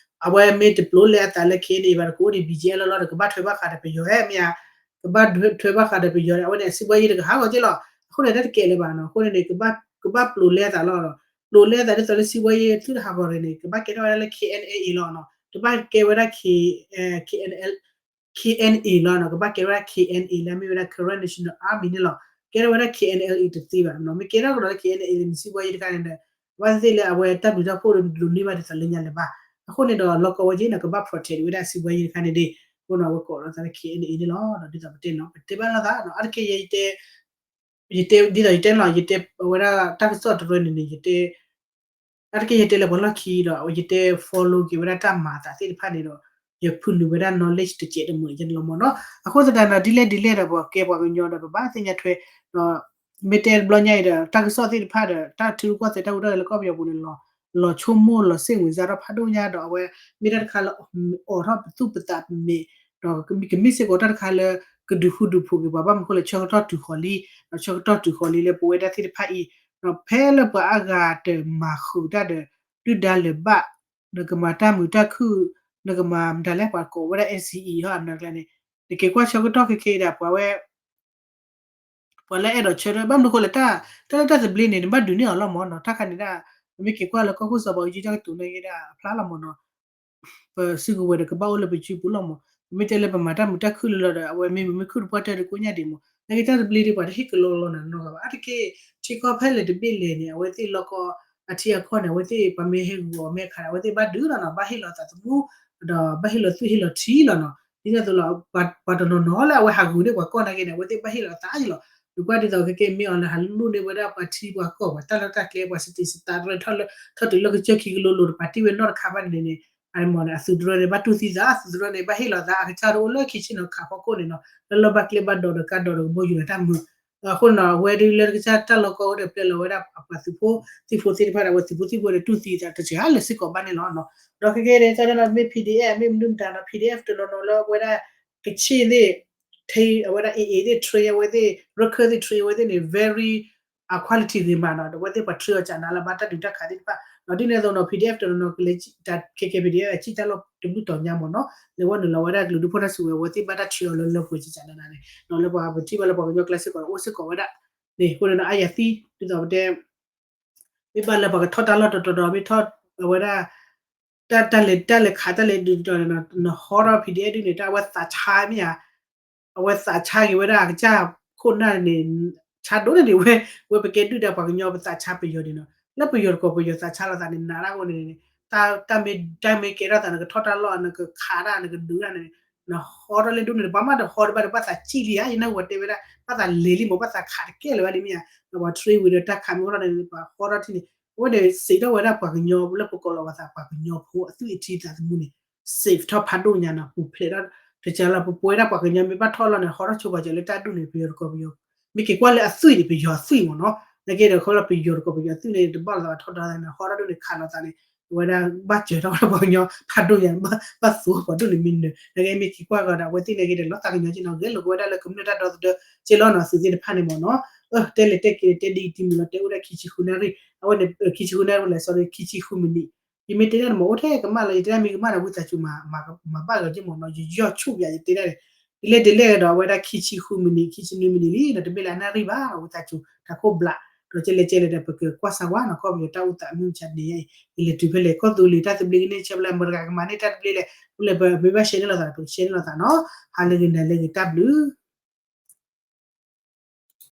အဝဲမ့ၢ်တပျိလဲအသးလၢ KNA ဘၣ်ဒီး ကအိၣ်ဒံး BGF လီၤလီၤဒီး ကဘၣ်ထွဲဘၣ်ဃးဒီးပယီၤဟဲမ့ၢ်ဧါ, ကဘၣ်ထွဲဘၣ်ဃးဒီးပယီၤန့ၣ် အဝဲန့ၣ် အစံးဘှီယံၤတကဟးဂီၤက့လီၤ, အဃိန့ၣ် တၢ်တကဲလၢၤဘၣ်နီၤ, အဃိန့ၣ်န့ၣ် ကဘၣ်ပျိလဲအသးလီၤ, ပျိလဲအသးဒ်သိးလၢစံးဘှီယံၤသုတဟးဂီၤန့ၣ် ကဘၣ်ကဲထီၣ်ဝဲဒၣ်လၢ KNLA လီၤနီၤ, တဘၣ်ကဲဝဲဒၣ် KNL KNA လီၤနီၤ, ကဘၣ်ကဲထီၣ်ဝဲဒၣ် KNA လၢအမ့ၢ်ဝဲဒၣ် Karen National Army န့ၣ်လီၤ, ကဲထီၣ်ဝဲဒၣ် KNLA တသ့ဘၣ်နီၤ, မ့ၢ်ကဲထီၣ်ကဒီးလၢ KNLA န့ၣ် စံးဘှီယံၤတခါန့ၣ်ဒီး ဘၣ်သ့ၣ်သ့ၣ်လၢအဝဲတၢ်ဘျုးတၢ်ဖှိၣ်ဒိးန့ၢ်ဘၣ်ဒ်သိးလၢညါလၢၤဘၣ်, အဃိန့ၣ်ဒီး လီၢ်ကီၢ်ဝဲက့နီၤ ကဘၣ် protect ဝဲဒၣ်စံးဘှီယံၤတခါန့ၣ်ဒ်, အဃိန့ၣ် အဝဲကိးလီၤသးလၢ KNA န့ၣ်လီၤ, ဒီးဒ်သိးပတဲနီၤ ပတဲဘၣ်လိာ်သးနီၤ, အါတက့ၢ်ယဲ ယတဲ ဒ်သိးယတဲလီၤ ယတဲဝဲဒၣ်တၢ်ကစီၣ်တရၢန့ၣ်န့ၣ် ယတဲ အါတက့ၢ်ယတဲလၢပှၤလီၢ်ခံဒီး ယတဲ follow က့ၤဝဲဒၣ်တၢ်မၤအသးသ့ၣ်တဖၣ်န့ၣ်ဒီး ယဖုနုာ်ဝဲဒၣ် knowledge တစဲးတမှဲာ်ယဲန့ၣ်လီၤမ့ၢ်နီၤ, အဃိသတးဒီး ဒ်လဲၣ်ဒ်လဲၣ်ဒီး ပှၤကဲပှၤကညီဒီး ပဘၣ်သ့ၣ်ညါထွဲ ဒီး မ့ၢ်တဲတဘျီညါအံၤဒီး တၢ်ကစီၣ်သ့ၣ်တဖၣ်ဒီး တၢ်ထံရူၢ်ကီၢ်သဲးတၢ်ဟူးတၢ်ဂဲၤလၢကီၢ်ပယီၤပူၤန့ၣ် လီၤဆိကမိၣ်လီၤစ့ၣ်ဝံၤစါထီၣ်ဖးဒိၣ်ညါဒီး အဝဲမ့ၢ်တၢ်တခါလၢ အိးထီၣ်ပသူၣ်ပသးပမဲာ် ဒီးကမ့ၢ်စ့ၢ်ကီးတၢ်တခါလၢ ကဒုးဃူဒုးဖိးက့ၤပှၤ ဘၣ်မနုၤအဃိလဲၣ် ဆၢကတီၢ်တုၤဃီၤလံ, ဒီးဆၢကတီၢ်တုၤဃီၤလံလၢပဝဲဒၣ်သ့ၣ်တဖၣ်အံၤ, ဒီးဖဲလၢပှၤအါဂၤတမၤဃုာ်တၢ်ဒီး ဒုၣ်ဒါလၢၤဘၣ်, နကမၤတၢ်မုာ်တၢ်ခုၣ်, နကမၤမတၤလဲၣ် ပှၤကိးဝဲဒၣ် NCA ဟီ အနၢကျါန့ၣ်, နက့ၤကွၢ်ဆၢကတီၢ်ခဲခဲအံၤဒၣ် ပှၤဝဲ ပှၤလၢအဲၣ်ဒိးဆၢထၢၣ် ဘၣ်မနုၤအဃိလဲၣ် တၢ် တၢ်လၢတၢ်သဘျ့န့ၣ် နဘၣ်ဒုးန့ၢ်အီၤလီၤမ့ၢ်နီၤ, တၢ်ခါန့ၣ်ဒၣ် ပမ့ၢ်က့ၤကွၢ်လၢကီၢ်ခိၣ်စီၤဘးအူကၠံတၢ်ကတိၤန့ၣ်က့ၤဒၣ်အဖျါလီၤမ့ၢ်နီၤ, ပစုကဝဲၤဒီးကဘၣ်အိၣ်လၢပစုပူၤလီၤမ့ၢ်, ပမ့ၢ်တဲလၢပမၤတၢ်မုာ်တၢ်ခုၣ်လၢလီၤဒီး အဝဲမ့ၢ်မုာ်မ့ၢ်ခုၣ်တပှၢ်တၢၢ်တကိးညါဒံးမ့ၢ်, နာ်က့တၢ်သဘျ့ဒ်ပှၤတဟ့ၣ်ကလီလီၤနၤနီၤဘၣ်, အါတက့ၢ် ထံကီၢ်ဖဲလဲၣ်တဘ့ၣ်လဲၣ်န့ၣ် အဝဲသ့ၣ်လီၢ်ကီၢ်အထံအကီၢ်န့ၣ် အဝဲသ့ၣ်ပှၤမ့ၢ်ဟဲဂုာ်အီၤမ့ၢ်ခါဒီး အဝဲသ့ၣ်ဘၣ်ဒုးလီၤနီၤ, ဘၣ်ဟ့ၣ်လီၤသးသမူ ဒီးဘၣ်ဟ့ၣ်လီၤသွံၣ်ဟ့ၣ်လီၤထံလီၤနီၤ, ဒ်န့ၣ်အသိးလီၤ ပှၤတနီၤနီၤလၢအဝဲဟးဂုာ်န့ၢ်ပှၤကီၢ်နာ်က့န့ၣ် အဝဲသ့ၣ်ဘၣ်ဟ့ၣ်လီၤသးယံၤလီၤ, နကွၢ်ဒ်သိးခဲကဲမ့ၢ်အီၤလၢဟးလူၢ်န့ၢ်ဝဲဒၣ်ပှၤထံပှၤကီၢ်ပှၤတၢ်လီၢ်တၢ်ကျဲပှၤစတံးစတာ်တရၢ ထီၣ်တုၤလၢကစၢၢ်ခံကလိလိၤတပာ်တ့ၢ်ဝဲနီတခါဘၣ်န့ၣ်န့ၣ်, အမ့ၢ်န့ၣ် အသုးတရၢန့ၣ် ဘၣ်တူၢ်သံသး အသုးတရၢန့ၣ် ဘၣ်ဟ့ၣ်လီၤသး အကစၢ်တအိၣ်လၢခံဆ့ၣ်နီၤခးဖီခိၣ်န့ၣ်နီၤ, လၢလီၢ်ဘၣ်ကျဲဘၣ်ဒီးကါဒီးကဘီယူၤဒီးတၢ်မုာ် အဃိန့ၣ်နီၤ အဝဲဒၣ်လၢတကစၢ်တၢ်လီၢ်ကီၢ်အိၣ်ဒီး ပျဲလီၤဝဲဒၣ်အပှၤသုးဖိသံၣ်ဖိသ့ၣ်တဖၣ်ဒီး အဝဲသုးဖိသံၣ်ဖိဒီး တူၢ်သံသးတစှၤလၢစ့ၢ်ကီးဘၣ်န့ၣ်လီၤ. ဒီးခဲကဲဒ်သိးဒီး မ့ၢ် PDF မ့ၢ်မနုၤမတၤနီၤ PDF တနီၤနီၤလၢအဝဲဒၣ် ကချ့ၣ်သ့ၣ် ထံ အဝဲဒၣ် AA သ့ၣ် train အဝဲသ့ၣ် ရခၢၣ်သ့ၣ် train အဝဲသ့ၣ်န့ၣ် very အ quality ဂ့ၤမးနီၤ ဒီးအဝဲသ့ၣ်ပှၤ train အီၤကနၤလၢဘၣ်တၢ်ဒုးတၢ်ခးသ့ၣ်တဖၣ် ဒီးဒ်န့ၣ်အသိးနီၤ PDF တနီၤနီၤကလဲၤ တၢ် KKPDF စံၣ်တၢ်လီၢ်တဘျုးတီၤညါမ့ၢ်နီၤ လဲၤဝဲနုာ်လီၤဝဲဒၣ်ကလုာ်ဒူၣ်ဖိတၢ်စုကဝဲၤ အဝဲသ့ၣ်ဘၣ်တၢ် train အီၤလၢလၢပှဲၤကကနၤန့ၣ် ဒီးလၢပှၤပထံၣ်ဘၣ်လၢပှၤကညီကျဲစ့ၢ်ကီးန့ၣ် အိၣ်စ့ၢ်ကီးဝဲဒၣ်န့ၣ် အဃိန့ၣ်ဒီး အါယၤသံ ဒ်သိးပတဲ မ့ၢ်ဘၣ်လၢပှၤကထီၣ်တၢ်လီၢ်တတီၤတီၤ မ့ၢ်ထီၣ်အဝဲဒၣ် တၢ် တၢ်လဲၤ တၢ်လဲၤခးတၢ်လဲၤဒုးတတီၤန့ၣ်နီၤ နဟီထီၣ် PDF ဒုးန့ၣ် တၢ်အဝဲသးဆါမ့ၢ်ဧါ အဝဲသးဆါက့ၤဝဲဒၣ်အကစၢ်ခိၣ်နၢ်န့ၣ် ဆါဒိၣ်န့ၢ်ဒံးဝဲ ဝဲပကဲဒုၣ်ဒါပှၤကညီပသးဆါပယီၤဒံးနီၤ လၢပယီၤတကိးပယီၤသးဆါလိာ်သးန့ၣ် နာ်ဒၣ်အဃိန့ၣ်န့ၣ် တၢ်မ့ၢ် တၢ်မ့ၢ်ကဲထီၣ်သး နကထီၣ်တၢ်လီၢ် နကခးတၢ် နကဒုးတၢ်န့ၣ် နဟီထီၣ်လၢဒိၣ်န့ၢ်ဒံး ပှၤမ့ၢ်တဟီတဘၣ်ဒီး ဘၣ်သးစံၣ်လံဧါ ယနၢ်ဟူဝဲတဲဝဲဒၣ် ဘၣ်သးလဲၤလံမ့ၢ် ဘၣ်သးခးတကဲလၢၤဘၣ်လံမ့ၢ်ဧါ ဒီးပှၤ train ဝံၤဒီးတၢ်ခးမ့ၢ်အိၣ်ထီၣ်န့ၣ် ပှၤဟီထီၣ်ထံၣ်န့ၣ် အဝဲန့ၣ် စံးထီၣ်ဝဲဒၣ်ပှၤကညီလၢပကိးလီၤပသးပှၤကညီဖိအသွံၣ်အထံသးသမူန့ၣ် safe ထီၣ်ဖးဒိၣ်ညါနီၤ ပူၤဖျဲးထီၣ် တကးလီၤ ပပဝဲဒၣ်ပှၤကညီမ့ၢ်ဘၣ်ထီၣ်လီၤန့ၣ် ဟီထီၣ်ဆိပှၤကညီလၢတၢ်ဒူၣ်န့ၣ် ပယီၤတကိးပယီၤ မ့ၢ်က့ၤကွၢ်လၢအသွံၣ်န့ၣ် ပယီၤအသွံၣ်မ့ၢ်နီၤ နာ်က့ဒီးခီလၢပယီၤတကိးပယီၤအသွံၣ်န့ၣ် တဘၣ်လီၤသးထီဒါသးန့ၣ် ဟီထီၣ်ဒိၣ်န့ၢ်ခးလီၤသးန့ၣ် အဝဲဒၣ်ဘၣ်စၢၤထီၣ်ဝဲဒၣ်ပှၤကညီဖးဒိၣ်ညါ ဘၣ်သူပှၤဒိၣ်န့ၢ်မံၤနၢၤ နာ်က့မ့ၢ်က့ၤကွၢ်ကီးဒီး အဝဲသ့ၣ်နာ်က့ဒီး လီၤသးကညီၤက့နီၤ ဂဲၤလိာ်ကဝဲဒၣ်လၢကမျၢၢ်တၢ်ဒီသဒၢ က့လီၤနီၤ သုးသ့ၣ်တဖၣ်န့ၣ်မ့ၢ်နီၤ တဲလဲၤတဲက့ၤတဲဒ်အံၤတမုာ်လီၤ တဲအိၣ်ဒၣ်ခံဆံဃုနၣ်ရံၣ် အဝဲန့ၣ် ခံဆံဃုနၣ်ရံၣ်လဲၣ် sorry ခံဆံဃုမံးနံး ယမ့ၢ်တဲဒၣ်န့ၣ်မ့ၢ်အိၣ်ထဲကမၣ်လီၤ ယတဲဒၣ်မ့ၢ်ကမၣ်န့ၣ် ဝံသးစူၤ မၤဘၣ်ဂၤက့မ့ၢ်နီၤ ယယီၢ်ဆူၣ်ပယၤ ယတဲဒၣ်န့ၣ် ဒ်လဲၣ်ဒ်လဲၣ်ဒီး အဝဲဒၣ်ခံဆံဃုမံးနံး ခံဆံနွံမံးနံးလံဒီး တမ့ၢ်လၢအနၣ်ရံၣ်ဘၣ် ဝံသးစူၤ တၢ်ခိၣ်ဘျး ဒီးကဲလဲၣ်ကဲလဲၣ်ဒီး ပကကွၢ်စၢၤဝဲနီၤ ကီၢ်ပယီၤတၢ်အိၣ်သးမုၢ်မဆါတနံၤအံၤ ယလဲၤတုၤဖဲလဲၣ် ကီၢ်သူလ့ၤတၢ်သဘျ့ကန့ၢ်ဆၢဖဲလဲၣ် အမဲရကၤကမၤန့ၢ်တၢ်သဘျ့လဲၣ် အိၣ်လဲၣ် ပမ့ၢ်ဘၣ်ရှဲန့ၢ်လိာ်သး ပကရှဲန့ၢ်လိာ်သးနီၤ ဟါလၢဂ့ၤ နၤလၢဂ့ၤ တၢ်ဘျုး